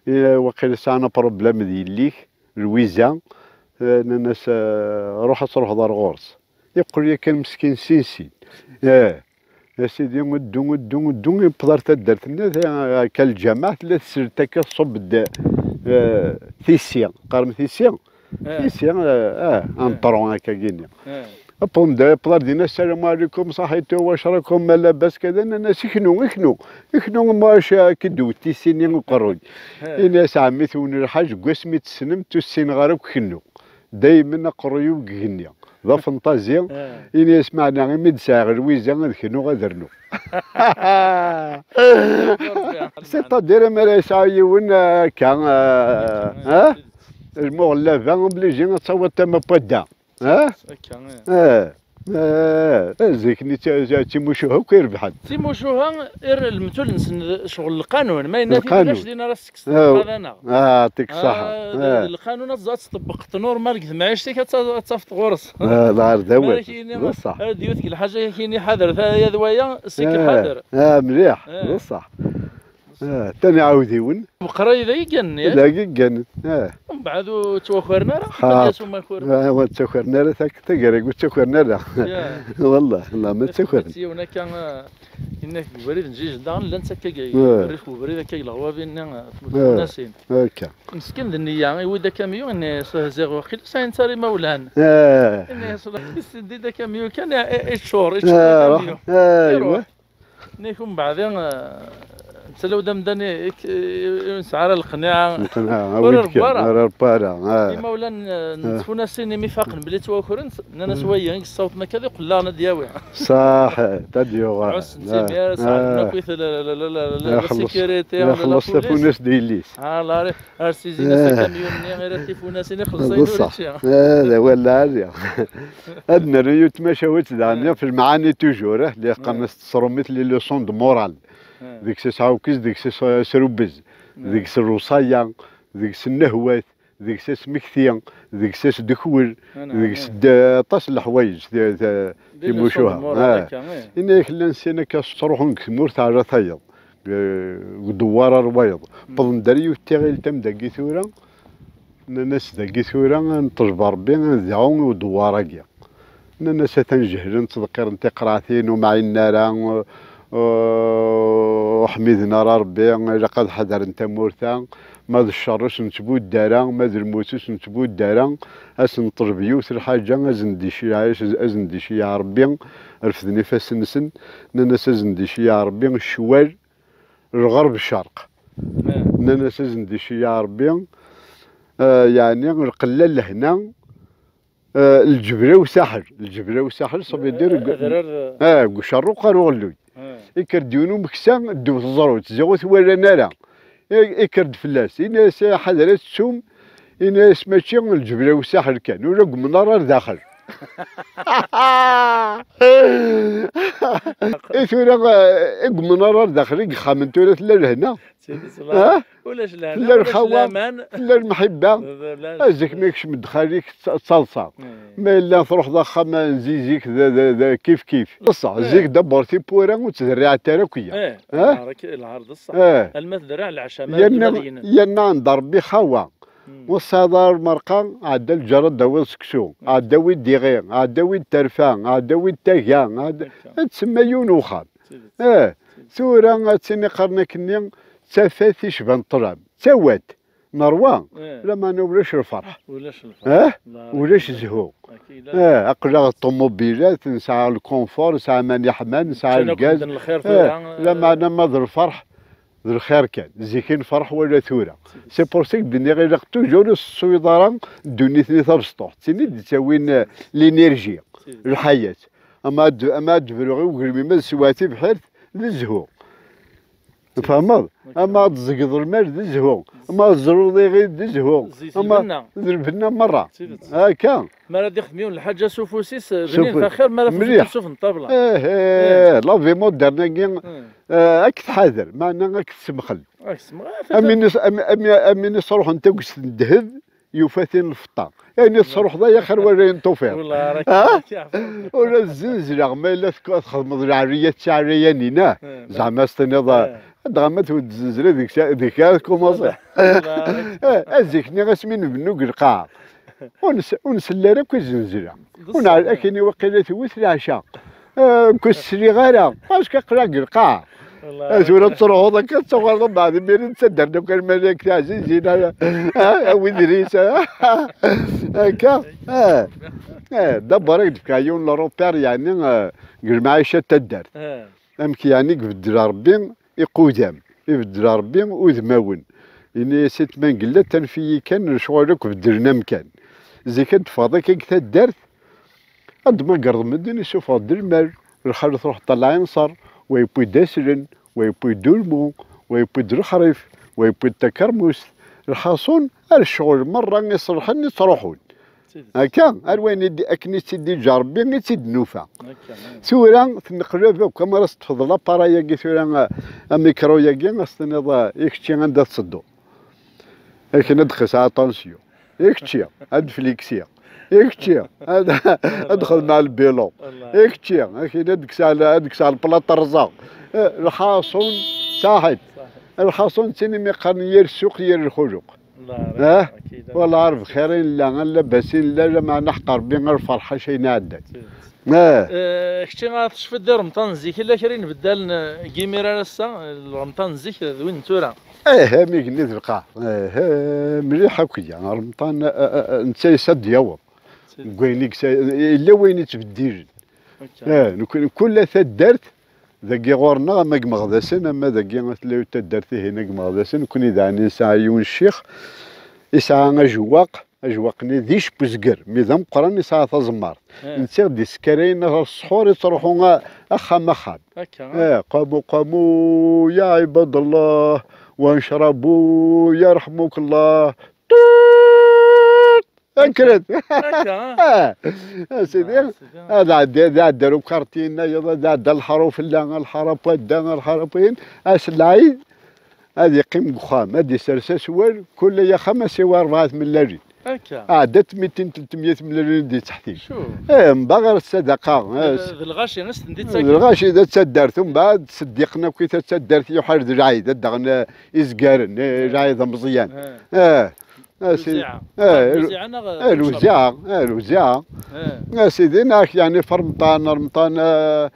eh, waqila sɛan apṛublem d yelli-k, Lwiza, eh, nnan-as, eh, ruḥ ad truḥeḍ ar ɣur-s. Yeqqel yakan meskin sin sin. Eh, a sidi, ddu, ddu, ddu, yewweḍ ar taddart-nni, akka lǧameɛ tella tesselt akka, tṣubb-d, eh, tissi, qqaren tissi. Eh. Tissi, eh, eh, un tronc akka gini. Eh. Apondeur, pla dina, السلام عليكم, صحيتو, واش راكم, ما لاباس كذا, nnan-as, iknu, iknu, iknu, ma واش كدو تيسيني وقروي. Eh. Ini-as, ɛemmi-twen lḥaǧ, deg wasmi tessnem, ur ssineɣ ara akk kennu. Daymen aqerruy-iw deg igenni. D afenṭazi. Eh. Ini-as, meɛna imi d-sɛiɣ lwiza, ad knuɣ, ad rnuɣ. C'est-à-dire, mi ara yesɛu yiwen, eh, akka, eh, eh, lmuɣellaba, obligé ad tawiḍ tama n wadda. Ha? Akka, eh. Eh, eh, eh, zik-nni d ti-, d timucuha akk irebḥen. Timucuha, ir-, lmetul-nsen d ccɣel lqanun, ma yenna-t-id ulac din ara s-tekkseḍ lqaḍa-nneɣ. Ah, yeɛṭik ṣṣeḥḥa. Ah, d-, eh, d lqanun ad tẓ-, ad tṭebbeqeḍ normal deg temɛict-ik, ad ta-, ad tafeḍ ɣur-s. Ah, lɛar d awal. Ma ara k-yini, d ṣṣeḥ. Ara d-yewwet deg lḥaǧa, ad k-yini ḥader, ta-, yad waya, sik ḥader. Ah, mliḥ, eh, d ṣṣeḥ. Ah, tani ɛawdiwen. Meqqray d ay gganen, yak? D ay gganen, ah. Mbeɛd ur ttwakaren ara? Xaṭ. Ad yas umakur. Ah, ur ttakaren ara, tak-, taggara ur ttakaren ara. Ya. Wallah, la ma ttakaren. Yiwen akka, ah, yenna-k deg ubrid n Jijel, daɣen llant akka deg, ah, rrif ubrid akka deg leɣwabi-nni, ah, tmunasin. Ah, akka. Meskin d nniya, iwwi-d akamyun, yenna-yas, ah, ziɣ waqil ur sɛin ara imawlan. Ah. Yenna-yas, isdid akamyun kan, i-, i-, iččur, iččur, ah, akamyun. Ah, iruḥ. Iwa. Nek umbeɛd, eh, netta law d amdan i, i, i, ur nesɛi ara leqniɛa. Leqniɛa, ur irebba ara. Ur irebba ara, ah. Imawlan, eh, n tfunasin imi faqen belli ttwakrent, nnan-as, mm, wagi i yessawḍen akka ad iqqel daɣen ad d-yawi. Ṣaḥ, ad d-yuɣal. Ɛussen timira, sɛan akk la, la, la, la, la sécurité, la police. Ixelleṣ tafunast d yelli-s. Ah, la, Ar sizin-as akamyun-nni, ira tifunasin, ixelleṣ ayen ur ičči. Ah, d awal lɛali. Ad nernu yiwet tmacahut daɣen, ah, fi lemɛani toujours, eh, li qqaren-as s tṛumit les leçons de morale. Ah. Deg-s asɛukkez, deg-s as-, asrubbez, ah, deg-s lewṣaya, deg-s nnehwat, deg-s asmekti, deg-s asdekwel, ah, deg-s, eh, d-, aṭas n leḥwayeǧ, ti-, ti-, les leçons de morale, ah, akka, eh. Ini-ak llan sin akka ttruḥun deg tmurt ɛla tayeḍ. Eh, deg udewwar ar wayeḍ. Hmm. Wwḍen-d ar yiwet tiɣilt am dagi tura, Nnan-as dagi tura neṭleb Ṛebbi ad iɛum i udewwar-agi. Nnan-as atan jehlen, ttḍeqqiren tiqraɛtin, ur mɛinen ara, uh, ur ḥmiden ara Ṛebbi, ilaq ad ḥadren tamurt-a, ma d cceṛ ur s-nettbudd ara, ma d lmut ur s-nettbudd ara, ad s-neṭleb yiwet lḥaǧa, ad s-d-iceyyeɛ, ad s-d-iceyyeɛ Ṛebbi, refden ifassen-nsen, nnan-as ad s-d-iceyyeɛ Ṛebbi ccwal, lɣerb ccerq. Nnan-as ad s-d-iceyyeɛ Ṛebbi, eh, yeɛni lqella lehna, eh, lǧebla u saḥel. Lǧebla u saḥel, ça veut dire, eh, adrar, eh, deg ucerruq ar uɣelluy. Eh. Ikker-d yiwen umeksa, ddu teẓrut, ziɣ ur t-walan ara. I-, ikker-d fell-as, ini-as, "Ḥader ad tettum." Ini-as, "Mačči lǧebla u saḥel kan, ula deg umnar ar daxel." I tura, eh, deg umnar ar daxel i yexxamen tura tella lehna. Tidet, ah? Ulac lehna, tella ulac lxawa, laman. Tella lmeḥibba. Ulac. Ah, zik mi kecm ddexal-ik d taḍsa. Eh. Ma yella truḥeḍ axxam n zi-, zik d, d, d kif kif. Ṣṣeḥ, eh, zik dabber tiwwura ur ttderriɛent ara akk-ya. Eh, ah? Lɛar-, lɛar d ṣṣeḥ. Eh. Alma tderriɛ lɛecc, ma yerna, yerna ɛend Ṛebbi xawa. Hmm. Ur tesɛiḍ ara lmerqa, ɛedda lǧar ad d-tawiḍ seksu, hmm, ɛedda wi d-iɣi, ɛedda wi d-terfa, ɛedda wi d-taga, ɛedda, akka, ad tsemma yiwen uxxam. Tidet. Eh, tidet. Tura ad tini qqaren akkenni, d tafat icban ṭṭlam. D tawat. Nerwa. Eh. Lameɛna ulac lferḥ. Ulac lferḥ. Eh? Ulac zzhu. Akid. Eh, aql-aɣ ṭumubilat, nesɛa lkunfur, nesɛa aman yeḥman, nesɛa lgaz. Ččan akk medden lxir tura, eh, lameɛna ma d lferḥ, d lxir kan. Zik i nferḥ wala tura. C'est pour ça que d-nniɣ ilaq toujours ur s-teswiḍ ara ddunit-nni tabesṭuḥt. D tin i d-ittawin, eh, l'énergie, lḥayat. Ama ad, ama ad d-bruɣ i ugelmim ad sweɣ tibḥirt, d zzhu. Tfehmeḍ? Akka. Ama ad tẓegdeḍ lmal, d zzhu. Ama ad tẓruḍ iɣid, d zzhu. Zzit ama lbenna. D lbenna merra. Tidet. Akka. Mi ara d-ixdem yiwen lḥaǧa s ufus-is, bnin s ufus. Axir mi ara tewwet ssuf n ṭṭabla. Eh, eh, eh, la vie moderne-agi, eh, ad k-tḥader, meɛna ad k-tessemxel. Ad k-tessemxel. Am win is-, am, am, am win isruḥen tagest n ddheb, yufa-t-in lfeṭṭa. Ayen i tesruḥeḍ ay axir wala ayen tufiḍ. Wallah, ara. Ha? K-, k-, ula d zzenzla, ma yella tk-, txedmeḍ lɛerriya d tiɛerriyanin, ah, eh, zeɛma ad s-tiniḍ, eh, dɣa ma tewwet zzenzla deg-s, deg-k ara tkumaṣiḍ. Wallah, ara. Eh, azik-nni asmi nbennu deg lqaɛa, ur nes-, ur nsell ara akk i zzenzla. D ṣṣeḥ. Ur nɛer-, akken i waqila tewwet leɛca. Eh, ur sliɣ ara, parce que aql-aɣ deg lqaɛa. Wallah. Eh, tura ad truḥeḍ akka, ad tuɣaleḍ mbeɛd imir-nni d taddart akk, alma d ak-tiɛzizin, ah, ah, a wid ris, ah. Akka, eh. Eh, d'abord ad k-d-fkeɣ yiwen n repère, yeɛni, eh, deg lemɛica n taddart. Eh. Amek yeɛni ibeddel Ṛebbi iqudam, ibeddel Ṛebbi udmawen. Ini-as i tmangella, tanef-iyi kan, lecɣal akk beddlen amkan. Zik ad d-teffɣeḍ akka deg taddart, ad d-tmagreḍ medden, isuffeɣ-d lmal, lxal truḥ ṭṭal lɛinṣer, wa yewwi-d aslen, wa yewwi-d ulmu, wa yewwi-d lexrif, wa yewwi-d takermust. Lḥaṣun, ar ccɣel merra iṣelḥen i ttruḥun. Tidet. Akka, ar wayen i d-, akken i tt-id-iǧǧa Ṛebbi i tt-id-nufa. Akka, ah. Tura, tenneqlab akk, ama ara s-teṭṭfeḍ laparay-agi tura, a, amikru-yagi, a s-tiniḍ, a, i kečči anda tettedduḍ. Akken ad d-qisseɣ aṭansyu. I kečči, ad fliksiɣ. I kečči, ad, ad xedmeɣ lbilu. Wallah. I kečči, akken ad kkseɣ l-, ad kkseɣ lplaṭ rẓeɣ. Eh, lḥaṣun, saḥit. Saḥit. Lḥaṣun, d tin imi qqaren yir ssuq, yir lxuluq. Wallah, eh? Akid. Wallah, ar bxir i nella, ar labas i nella, lameɛna ḥeqq Ṛebbi, ar lferḥ, acu ayen iɛeddan. Tidet. Eh. Eh, kečči, a tecfiḍ di Remḍan n zik, yella kra yenbeddalen, eh, deg imir ar ass-a, Remḍan n zik d win n tura? Eh, eh, mi yenni d lqaɛ. Eh, eh, mliḥ akk ya. Remḍan, eh, eh, eh, netta yessa d-yaweḍ. Tidet. Deg wayen i yessa, yella wayen yettbeddilen. Akka. Eh, nekk-, kul taddart, dagi ɣur-neɣ, ama deg Meɣdasen, ama dagi, tella taddart-ihin deg Meɣdasen, nekkni daɣen nesɛa yiwen ccix, yesɛa ajewwaq, ajewwaq-nni d icep uzger, mi d ameqqran yesɛa taẓemmart. Eh. Netta i ɣ-d-yesskarayen ɣer ṣṣḥur, yettruḥu a-, axxam axxam. Akka, eh? Eh, qamu, qamu, ya ibad Allah, wa ncrabu, yarḥmuk Allah. Kkret. Akka, ah. Ah, a sidi, ah, sidi, ad ɛeddi, ad ɛeddi ar ukarti-nna, ad ɛeddi lḥaṛa ufella, lḥaṛa n wadda, lḥaṛa n wayen, ass n lɛid, ad yeqqim deg uxxam, ad d-isers aswal, kul axxam ad s-yawi rebɛa tmellalin. Akka. Ɛedda tmitin, tletmya tmellalin d-yettḥtin. Cuf. Eh, mbaɣ ar ssadaqa, eh, d, d lɣaci i s-ten-id-ttaken. D lɣaci d taddart, mbeɛd ttseddiqen akk i taddart yuḥal d lɛid, ad d-aɣen, eh, izgaren, eh, lɛid ameẓyan. Eh. Eh. A sidi. Lewziɛa. Eh, lewziɛa neɣ eh, lewziɛa, eh, lewziɛa. Eh. A sidi, neɣ yeɛni f remḍan, remḍan, eh,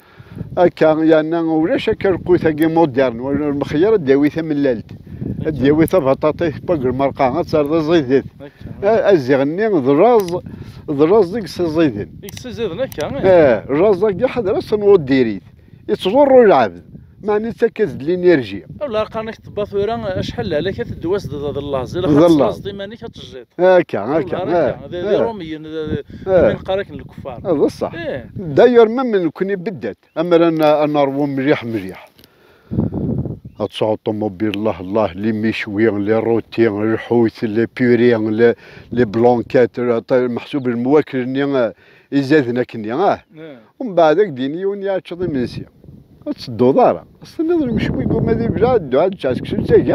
akka, yeɛni ulac akka lqut-agi moderne, wala lmexyar ad d-yawi tamellalt, ad d-yawi tabaṭaṭit n wag lmerqa, ad terreḍ aẓidet. Akka. Eh, aziɣ-nni d laẓ, d laẓ i yessiẓiden. I yessiẓiden akka, eh? Eh, laẓ-agi ḥader ad s-tenwuḍ diri-t. Yettḍurru lɛebd, meɛna yettak-as-d linirji. Wala qqaren-ak ṭṭebba tura acḥal lehlak ad teddu-as d, d llaẓ. Ilaq ad teslaẓeḍ iman-ik ad tejjiḍ. Akka, akka. Wala akka. D, d iṛumiyen, d, d, d win qqar akken lkeffar. D ṣṣeḥ. Eh. D'ailleurs, même nekkni beddat, amer ad n-, ad neṛwu mliḥ, mliḥ. Ad tesɛuḍ ṭumubil, Allah, Allah, les méchouis, les rôtis, lḥut, les purées, les, les blanquettes, meḥsub lemwakkel-nni, eh, izaden akkenni, ah. Eh. Umbeɛd ad k-d-yini yiwen yaɛeččeḍ imensi. Ur tettedduḍ ara. As-tenniḍ lemcum iguma di bla, ddu ad ččeɣ seksu d tagi.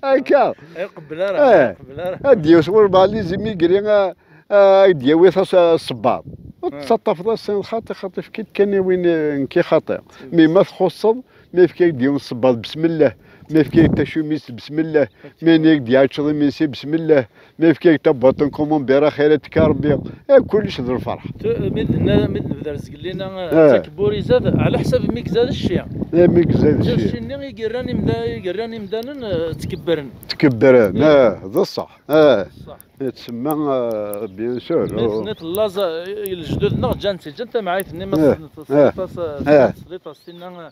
Akka. Iqebbel ara, iqebbel ara. Ad d-yewwet walbeɛḍ les immigrés, ah, ah, ad d-yawi tas-, ṣṣebbaḍ. Ur tettaṭṭafeḍ as-, xaṭi, xaṭi, efk-it kan i win, eh, nekk i xaṭi. Mi ma txuṣṣeḍ, ma yefka-ak-d yiwen ṣṣebbaḍ, besmellah. Ma yefka-ak-d tacumizt, besmellah. Ma yenna-ak-d yaɛeččeḍ imensi, besmellah. Ma yefka-ak-d tabwaṭ n kumumbiṛ, axir ad tekka Rebbi. Eh, kullec d lferḥ. Tu-, mi d-, mi d-nebda ar zgelli-nni, eh, eh, ttakebbuṛ izad, ɛla ḥsab mi izad cci. Eh, mi izad cci. Cci-nni i yerran imda-, i yerran imdanen, eh, ttkebbren. Ttkebbren, eh, d ṣṣeḥ. Eh. Ṣṣeḥ. Yettsemma, eh, bien sûr. Mi tenniḍ laẓ, eh, lejdud-nneɣ ǧǧan-tt, ǧǧan tamɛayt-nni, ma eh, tesliḍ-as, eh, eh, tesliḍ-as tinna, eh,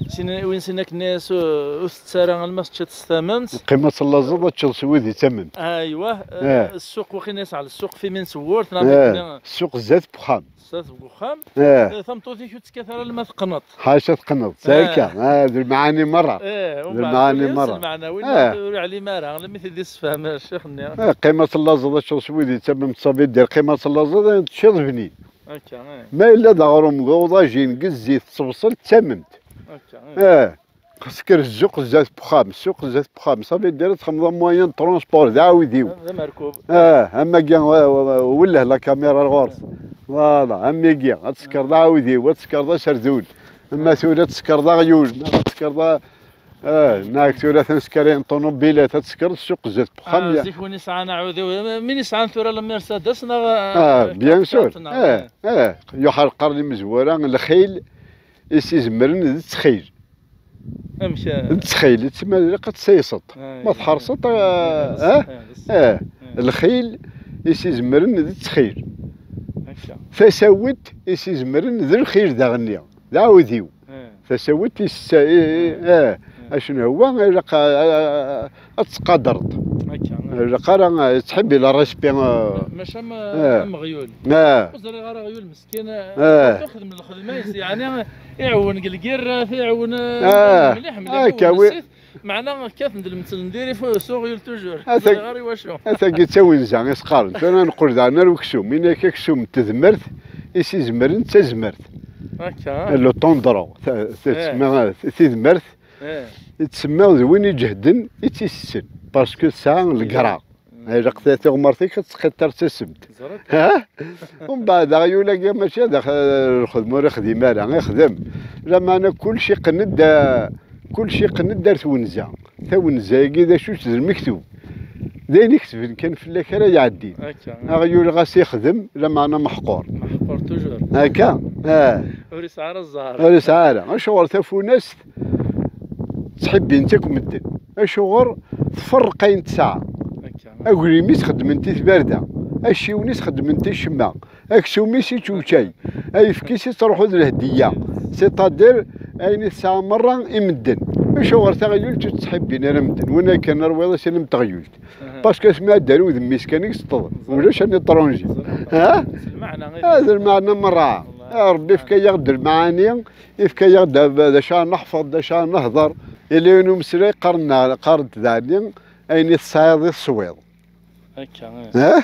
Sin, win sin akken-nni s-, ur tett ara alma teččiḍ s tamemt. Qqim ad tellaẓeḍ, ad teččeḍ s wid i d tamemt. Aywa, eh, eh, ssuq, waqila yesɛa ssuq f imi n tewwurt, neɣ eh, akken-nni. Ssuq zdat n uxxam. Zdat n uxxam. Eh. Eh, tameṭṭut-ik ur tekkat ara alma teqqneḍ. Ḥaca teqqneḍ, eh, akka. Eh, d lmeɛani merra. Eh, d lmeɛani merra. Lmeɛna win eh, ur yeɛlim ara, almi t-id-yessefhem ccix-nni. Eh, qqim ad tellaẓeḍ, ad teččeḍ s wid i d tamemt, ṣabi, ddir, qqim ad tellaẓeḍ, eh, teččiḍ bnin. Akka, eh. Ma yella d aɣrum, d uḍajin, deg zzit, ttebṣel, d tamemt. Akka, eh. Eh, sker ssuq zdat n uxxam, ssuq zdat n uxxam. Ça veut dire txedmeḍ moyen de transport, d aɛudiw. D amerkub. Eh, am wagi, eh, welleh la caméra ar ɣur-s. Voilà, am wagi, ad tsekreḍ aɛudiw, ad tsekreḍ aserdun. Ama tura ad tsekreḍ aɣyul, neɣ ad tsekreḍ a-, eh, neɣ tura tansekra n ṭunubilat, ad tsekreḍ ssuq zdat n uxxam. Ah, ya. Zik win yesɛan aɛudiw, min yesɛan tura la Mercedes neɣ, eh, ah, bien sûr. Quatre-quatre neɣ, eh, eh, yuḥar qqaren imezwura, lxil i s-izemren d ttxil. Amek, eh? D ttxil, tma ilaq ad tsayseḍ. Ah, ma tḥerseḍ, ah, d ṣṣeḥ, eh? Ah, d ṣṣeḥ. Eh, ah, lxil i s-izemren d ttxil. Akka. Tasawit i s-izemren d lxil daɣenni, d aɛudiw. Eh. Tasawit i s-, i, i, eh, eh, acnu huwa, ilaq a, a, a, ad tettqadareḍ. Akka, eh. Ilaq ara, eh, ttḥibbi la respect, eh. Maca am, eh, am uɣyul. Eh. Ur ẓriɣ ara aɣyul meskin, eh, eh, tuxdem lxedma-is, yeɛni iɛewwen deg lgirrat, iɛewwen, eh, ah, mliḥ, mliḥ, akka, wi-, meɛna kkaten-d lemtel n diri f-, s uɣyul toujours. Ur ẓriɣ ara i wacu. Atagi d tawenza i s-qqaren. Tura neqqel daɣen ar uksum. Ini-ak aksum n tedmert i s-izemren d tazmert. Akka. Le tondron, ta-, ta-, eh, tsemma tidmert, eh, i tsemma d win iǧehden i tt-itessen, parce que tesɛa legra. Mm. Ilaq ta-, tiɣmert-ik ad tettqiṭṭer d tasemt. Ẓriɣ. Ha? Umbeɛd aɣyul-agi mačči d ax-, lxedma ur ixdim ara, ixdem. Lameɛna kullec iqqen-d, kullec iqqen-d ar twenza. Tawenza-agi d acu-tt? D lmektub. D ayen iketben kan fell-ak ara iɛeddin. Akka. Aɣyul ɣas ixdem, lameɛna meḥqur. Meḥqur toujours. Akka? Ah. Ur yesɛi ara zzher. Ur yesɛi ara. Acuɣer tafunast ttḥibbin-tt akk medden? Acuɣer tferreq ayen tesɛa? Akka. Aglim-is xeddmen-t i tbarda, acciwen-is xeddmen-t i ccemma, aksum-is i ččewčay, ayefki-s i ttruḥu d lehdiya, c'est-à-dire ayen i tesɛa merra i medden. Acuɣer taɣyult ur tt-ttḥibbin ara medden? Win akken rwiḍ-as ilim n teɣyult. Aha. Parce que asmi ad d-aru udem-is kan i yesṭeḍ, ẓer, ulac an étranger. Ẓer. Ha? S lmeɛna, ah, d lmeɛna merra. Wallahi. Ah, Rebbi ifka-yaɣ-d lmeɛani, ifka-yaɣ-d d acu ara neḥfeḍ, d acu ara nehder. Yella yiwen umeslay qqaren-, qqaren-t daɣen, ayen i tesɛiḍ i teswiḍ. Akka, eh. Eh?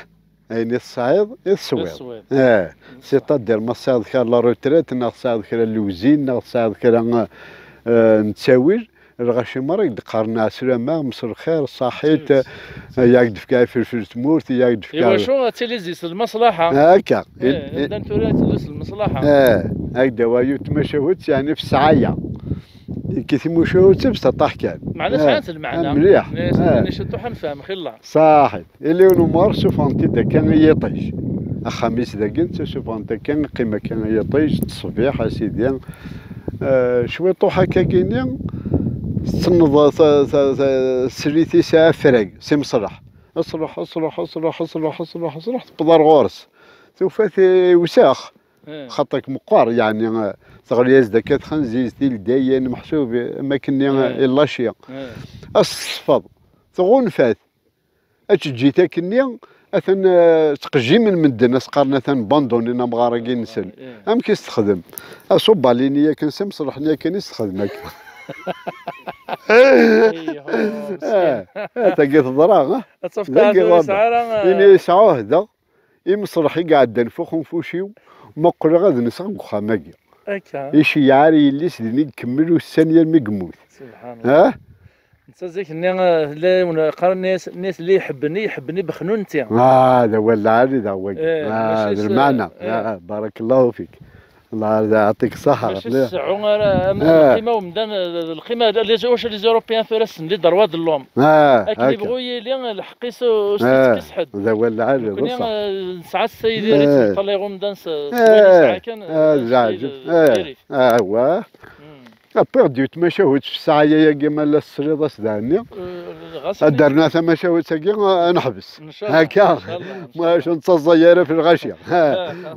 Ayen i tesɛiḍ i teswiḍ. I teswiḍ. Eh. C'est-à-dire ma tesɛiḍ kra n la retraite, neɣ tesɛiḍ kra n lewzin, neɣ tesɛiḍ kra, eh, n ttawil, lɣaci merra i d-qqaren ɛeslama, mselxir, ṣaḥit, eh, i ak-d-fkeɣ ifelfel n tmurt, i ak-d-fkeɣ. Iwacu ad tili zi-s lmaṣlaḥa. Akka. Eh, i-, i-, amdan tura ad tili s lmaṣlaḥa. Eh, ak-d-awayu tmacahut, yeɛni f ssɛaya. Ikki timucuha ur ttabes aṭaḥ kan. Meɛna sɛant lmeɛna. Mliḥ. Nni ciṭuḥ ad nefhem xilla. Saḥit. Iliwen umɣar suffɣen-t-id akka i yiṭij. Axxam-is dagi netta suffɣen-t akka, iqqim akka i yiṭij, ttṣebbiḥ, a sidi. Eh, cwiṭuḥ akka gini, tsenneḍ ta-, ta-, ta-, srid-is afrag, s imesreḥ. Asruḥ, asruḥ, asruḥ, asruḥ, asruḥ, asruḥ, tewweḍ ar ɣur-s. Tufa-t iwsax. Xaṭer meqqer, yeɛni, eh, teɣli-as-d akka txenzizt i ldayen, meḥsub, eh, am akkenni, eh, illaci. As-tesfeḍ, tɣunfa-t. Ad teǧǧit akkenni, atan, eh, ttqejjimen medden, as-qqaren atan bandonin amɣar-agi-nsen. Amek i s-texdem? Aṣubalini akken s imesreḥ-nni akken i s-texdem akka. Eh, eh, tagi teḍra, eh? Ad tafeḍ. Dagi ur yesɛi ara, eh, ini yesɛuhdeɣ. Imesreḥ i iɛeddan f uxenfuc-iw, ma qqleɣ ad nseɣ deg uxxam-agi. Akka. Iceyyeɛ ar yelli-s din i ikemmel ussan yermi yemmut. Subḥan Allah. Ha? Netta zik-nni, eh, tella yiwen, qqaren-as, nni-as, "Li iḥebben, i iḥebben, i bexnun nti." Ah, d awal lɛali daɣ wagi. Eh, ah, mačči d s-, lmeɛna. Eh. Ah, barakallahu fik. Allah yeɛṭik ṣṣeḥḥa. Mačči s-, seɛɛu ara, am, eh, lqima umdan, eh, lqima, les, wacu les Européens tura ssnen les droits de l'homme. Ah, akken akka. Yebɣu yili, lḥeqq-is ur s-, eh, yettqis ḥedd. D awal lɛali, d ṣṣeḥ. Nekni, eh, nesɛa s tayri, eh, yettmeṭṭal iɣumdan s, s, eh, wayen yesɛa kan, eh, d leɛǧeb. Eh, diri-t. Ah, wa. Hmm. Après, d tmacahut f ssaɛa-yagi ma la tesliḍ-as d ɛenni. Eh, ɣas ad d-rnuɣ tamacahut-agi, eh, ad neḥbes. Incallah, akka. Incallah, ma incallah. Ur nettaẓay ara f lɣaci. Ha.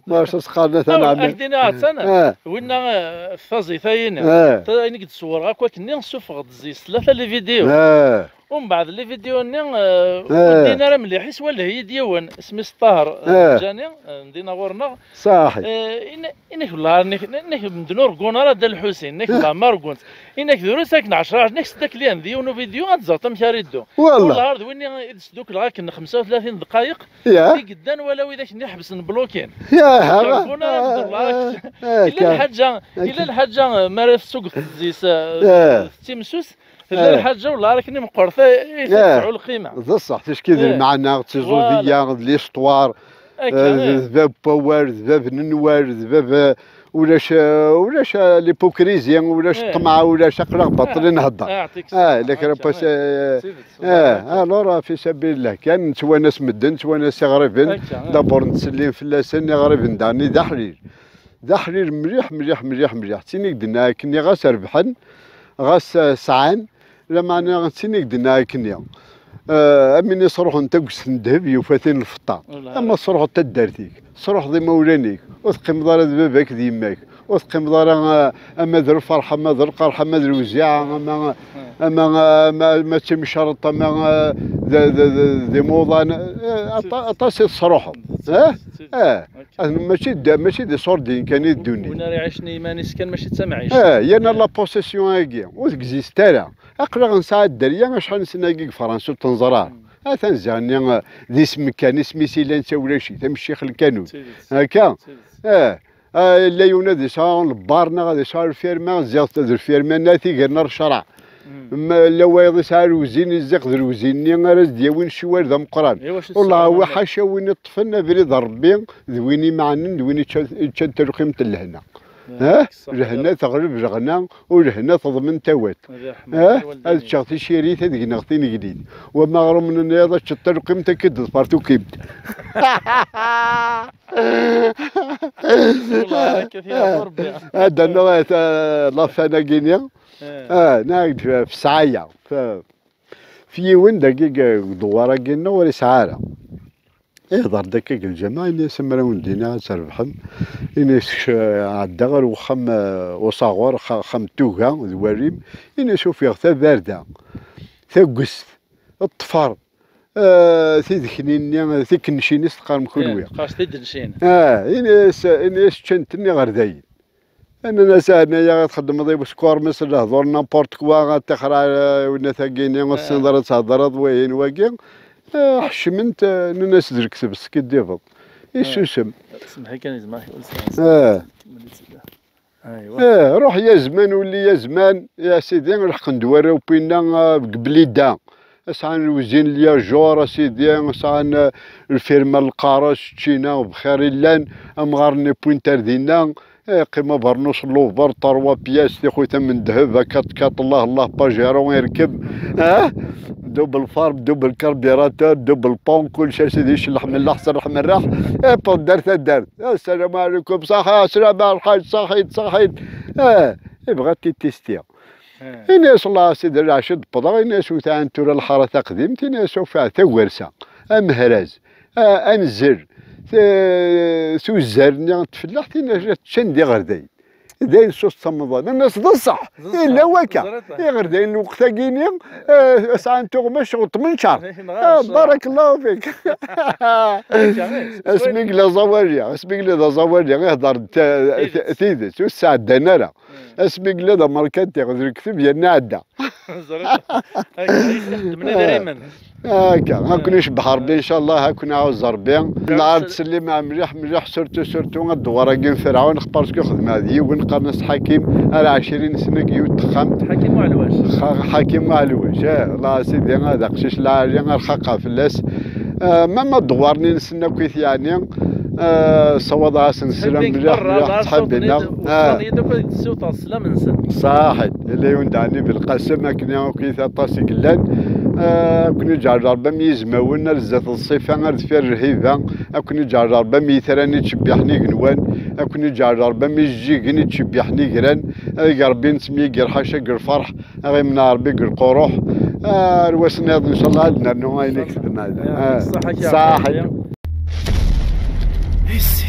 Ma ur as-qqaren atan ɛemmi. Ak-d-iniɣ, attan, winna, eh, f taẓit-ayini. Eh. Ta-, ayen i k-d-ṣewwreɣ akk akkenni, ssufɣeɣ-d zzis tlata les vidéos. Eh. Umbeɛd les vidéos-nni, eh, ur ddin ara mliḥ. Iswelleh-iyi-d yiwen, isem-is Ṭaher, eh, Ǧani, eh, n dinna ɣur-neɣ. Saḥi. Eh, ina-, inak bellah, inak, inak medden ur ggun ara Dda Lḥusin, inak bellah ma rgun. Inak drus akken ɛecra, inak sdaklen di yiwen uvidyu, ad tẓert amek ara iddu. Wallah. Wallah, ar d win i d-sdukleɣ akken xemsa u tlatin dqayeq, ya, i yeddan wala widak-nni ḥebsen blokin. Ya, ha, ur ggun ara medden, ah, ah, illa lḥaǧa, illa lḥaǧa, eh, mi ara tettugeḍ zzis, eh, ya, tettimsus, tella lḥaǧa, wallah, akken i meqqret, eh, i tesɛu lqima. D ṣṣeḥ, ticki d lmeɛna, d tiẓudiya, d l'histoire. Akka, eh, eh, d bab n wawal, d bab n nnwal, d bab, eh, ulac, eh, ulac, eh, l'hypocrisie, ulac ṭṭmeɛ, ulac, aql-aɣ baṭel i nhedder. Ah, ila kra n wass, eh, alors, fi sabilillah kan, nettwanas medden, nettwanas iɣriben, d'abord nettsellim fell-asen, iɣriben daɣen d aḥlil. D aḥlil mliḥ, mliḥ, mliḥ, mliḥ. Ttini-k-d nna akken, ɣas rebḥen, ɣas, eh, sɛan, lameɛna ttini-k-d nna akken. Eh, am win isruḥen tagest n ddheb, yufa-t-in lfeṭṭa. Ama tesruḥeḍ taddart-ik, tesruḥeḍ imawlan-ik, ur teqqimeḍ ara d baba-k d yemma-k, ur teqqimeḍ ara, eh, ama d lferḥ, ama d lqerḥ, ama d lewziɛa, ama, ama, ama, ama d timecreḍt, ama, eh, d, d, d, d imuḍan, eh, aṭa-, aṭas i tesruḥeḍ. Eh? Eh, mačči d, mačči d iṣurdiyen kan i d ddunit. Win ara iɛicen i yiman-is kan, mačči d tamɛict. Eh, yerna la possession-agi ur tegzist ara. Aql-aɣ nesɛa dderya acḥal n sna-agi deg Fransa ur t-neẓra ara. Atan ziɣ-nni, eh, d isem kan, isem-is yellan d tawlacit, am ccix lkanun. Akka? Eh, ah, yella yiwen ad yesɛu lebbar neɣ ad yesɛu lfirma, ziɣ d lfirma-nni tiger n ccreɛ. Ma yella wayeḍ yesɛa lewzin, ziɣ d lewzin-nni ara s-d-yawin ccwal d ameqqran. Wallah, ḥaca win iṭṭfen abrid n Ṛebbi, d win imeɛnen, d win iččan, iččan talqimt n lehna. Eh? Lehna teɣleb leɣna, u lehna teḍmen tawat. Eh? Ad ččeɣ ticirit, ad gneɣ tineglit. Wama ɣer umnenni ad ččeɣ talqimt, ad k-id-teḍfer tukimt. Ad d-rnuɣ, eh, la fin-agi-nni. Eh. Ah, nɛid f, f sɛaya. F, f yiwen dagi deg, deg uḍewwar-agi-nneɣ ur isɛi ara. Ihḍer-d akka deg lǧameɛ, ini-as amraw n dina ad trebḥem. Ini-as kec-, ɛedda ɣer uxxam, eh, usaɣur, xa-, axxam n tuga d warim. Ini-as ufiɣ tabarda, tagest, ṭṭfer, eh, tideknin-nni, tikncin i s-teqqarem kunwi. Eh, qqaren-as tideknin. Ah, ini-as, ini-as ččant-nni ɣer dayen. Nnan-as, "Ɛni ad txeddmeḍ i uskuṛ, mi s lehdur n'importe quoi, ad tixraɛ, eh, winat-agi-nni, ur tessineḍ ara ad thedreḍ, wihin, wagi." Eh, ḥecmen-t, eh, nnan-as, "D lekteb teskiddibeḍ." Isusem. Semmeḥ-iyi kan, yezmer ur sɛiɣ. Eh. Aywa. Eh, ruḥ ya zman, ulli ya zman, ya sidi, lḥeqen-d warraw n winna, eh, deg Blida. Sɛan lewzin Liajour, a sidi, sɛan, eh, lfirma n lqareṣ, ččina, bxir i llan, amɣar-nni Pointer dinna, Yeqqim abernus n luber, trois pièces, tixutam n ddheb, quatre quatre, Allah Allah, Pajero irkeb, ah, double farbe, double carburateur, double pont, kullec a sidi, celleḥ melleḥ, serreḥ merreḥ, iwweḍ-d ar taddart. Assalamu ɛlikum, ṣaḥi, ɛeslama, lḥaǧ, ṣaḥit, ṣaḥit. Ah, yebɣa ad t-itisti. Ini-as, Allah a sidi, lɛecc i d-wwḍeɣ, ini-as, ur sɛant tura lḥara taqdimt, ini-as, ufiɣ tagersa, amehraz, a-, anzel, t-, tuzzar-nni n tfellaḥt, ini-as, ččan d iɣerdayen. D ayen s usteqmeḍ. Nnan-as d ṣṣeḥ. D ṣṣeḥ. Yella wakka. Ẓriɣ. Iɣerdayen lweqt-agi-ni, eh, sɛan tuɣmas ɣer tmenčar. Nɣan. Ah, ṣṣeḥ. Barakallahu fik. Akka, eh, asmi yella d aẓawali, asmi yella d aẓawali, ihder-d ta-, tidet. Tidet, ur s-sɛeddan ara. Hmm. Asmi yella d amerkanti, d lekteb yerna ɛedda. Ẓriɣ. Akka, i xeddmen idrimen. Akka, ad ken-icebbeḥ Rebbi, ncallah, ad ken-iɛuzz Rebbi. Nɛawed ttsellim mliḥ, mliḥ, surtout, surtout, ad dewwar-agi n Ferɛun, xeṭṭer s-, xedmeɣ d yiwen, qqaren-as Ḥakim, ar ɛecrin sna deg yiwet texxamt. Ḥakim Uɛelwac. Xa-, Ḥakim Uɛelwac, eh, Allah a sidi, d aqcic lɛali, arxaqeɣ fell-as. Eh, ma, ma dewwar-nni nessen akk-it, yeɛni, eh, ssawaḍeɣ-asen sslam mliḥ, mliḥ, ttḥabbin-aɣ. Ttḥabbin-aɣ. Ttxaḍen-iyi-d akk ad d-ssiwḍeɣ sslam-nsen. Saḥit, yella yiwen d ɛni Belqasem, akken akk-it aṭas i yellan. Eh, ad ken-iǧɛel Rebbi am yizmawen, ar zdat d ṣṣifa, ar deffir lhiba, ad ken-iǧɛel Rebbi am yitran ittcebbiḥen igenwan, ad ken-iǧɛel Rebbi am ijeǧǧigen ittcebbiḥen igran, ad ig Rebbi nettemyigir ḥaca deg lferḥ, ad ɣ-imneɛ Rebbi deg lquruḥ. Ar wass nniḍen, ncallah, ad nernu ayen i ketben. Ṣaḥa. Ah, ṣaḥa, ṣaḥa. Rebbi.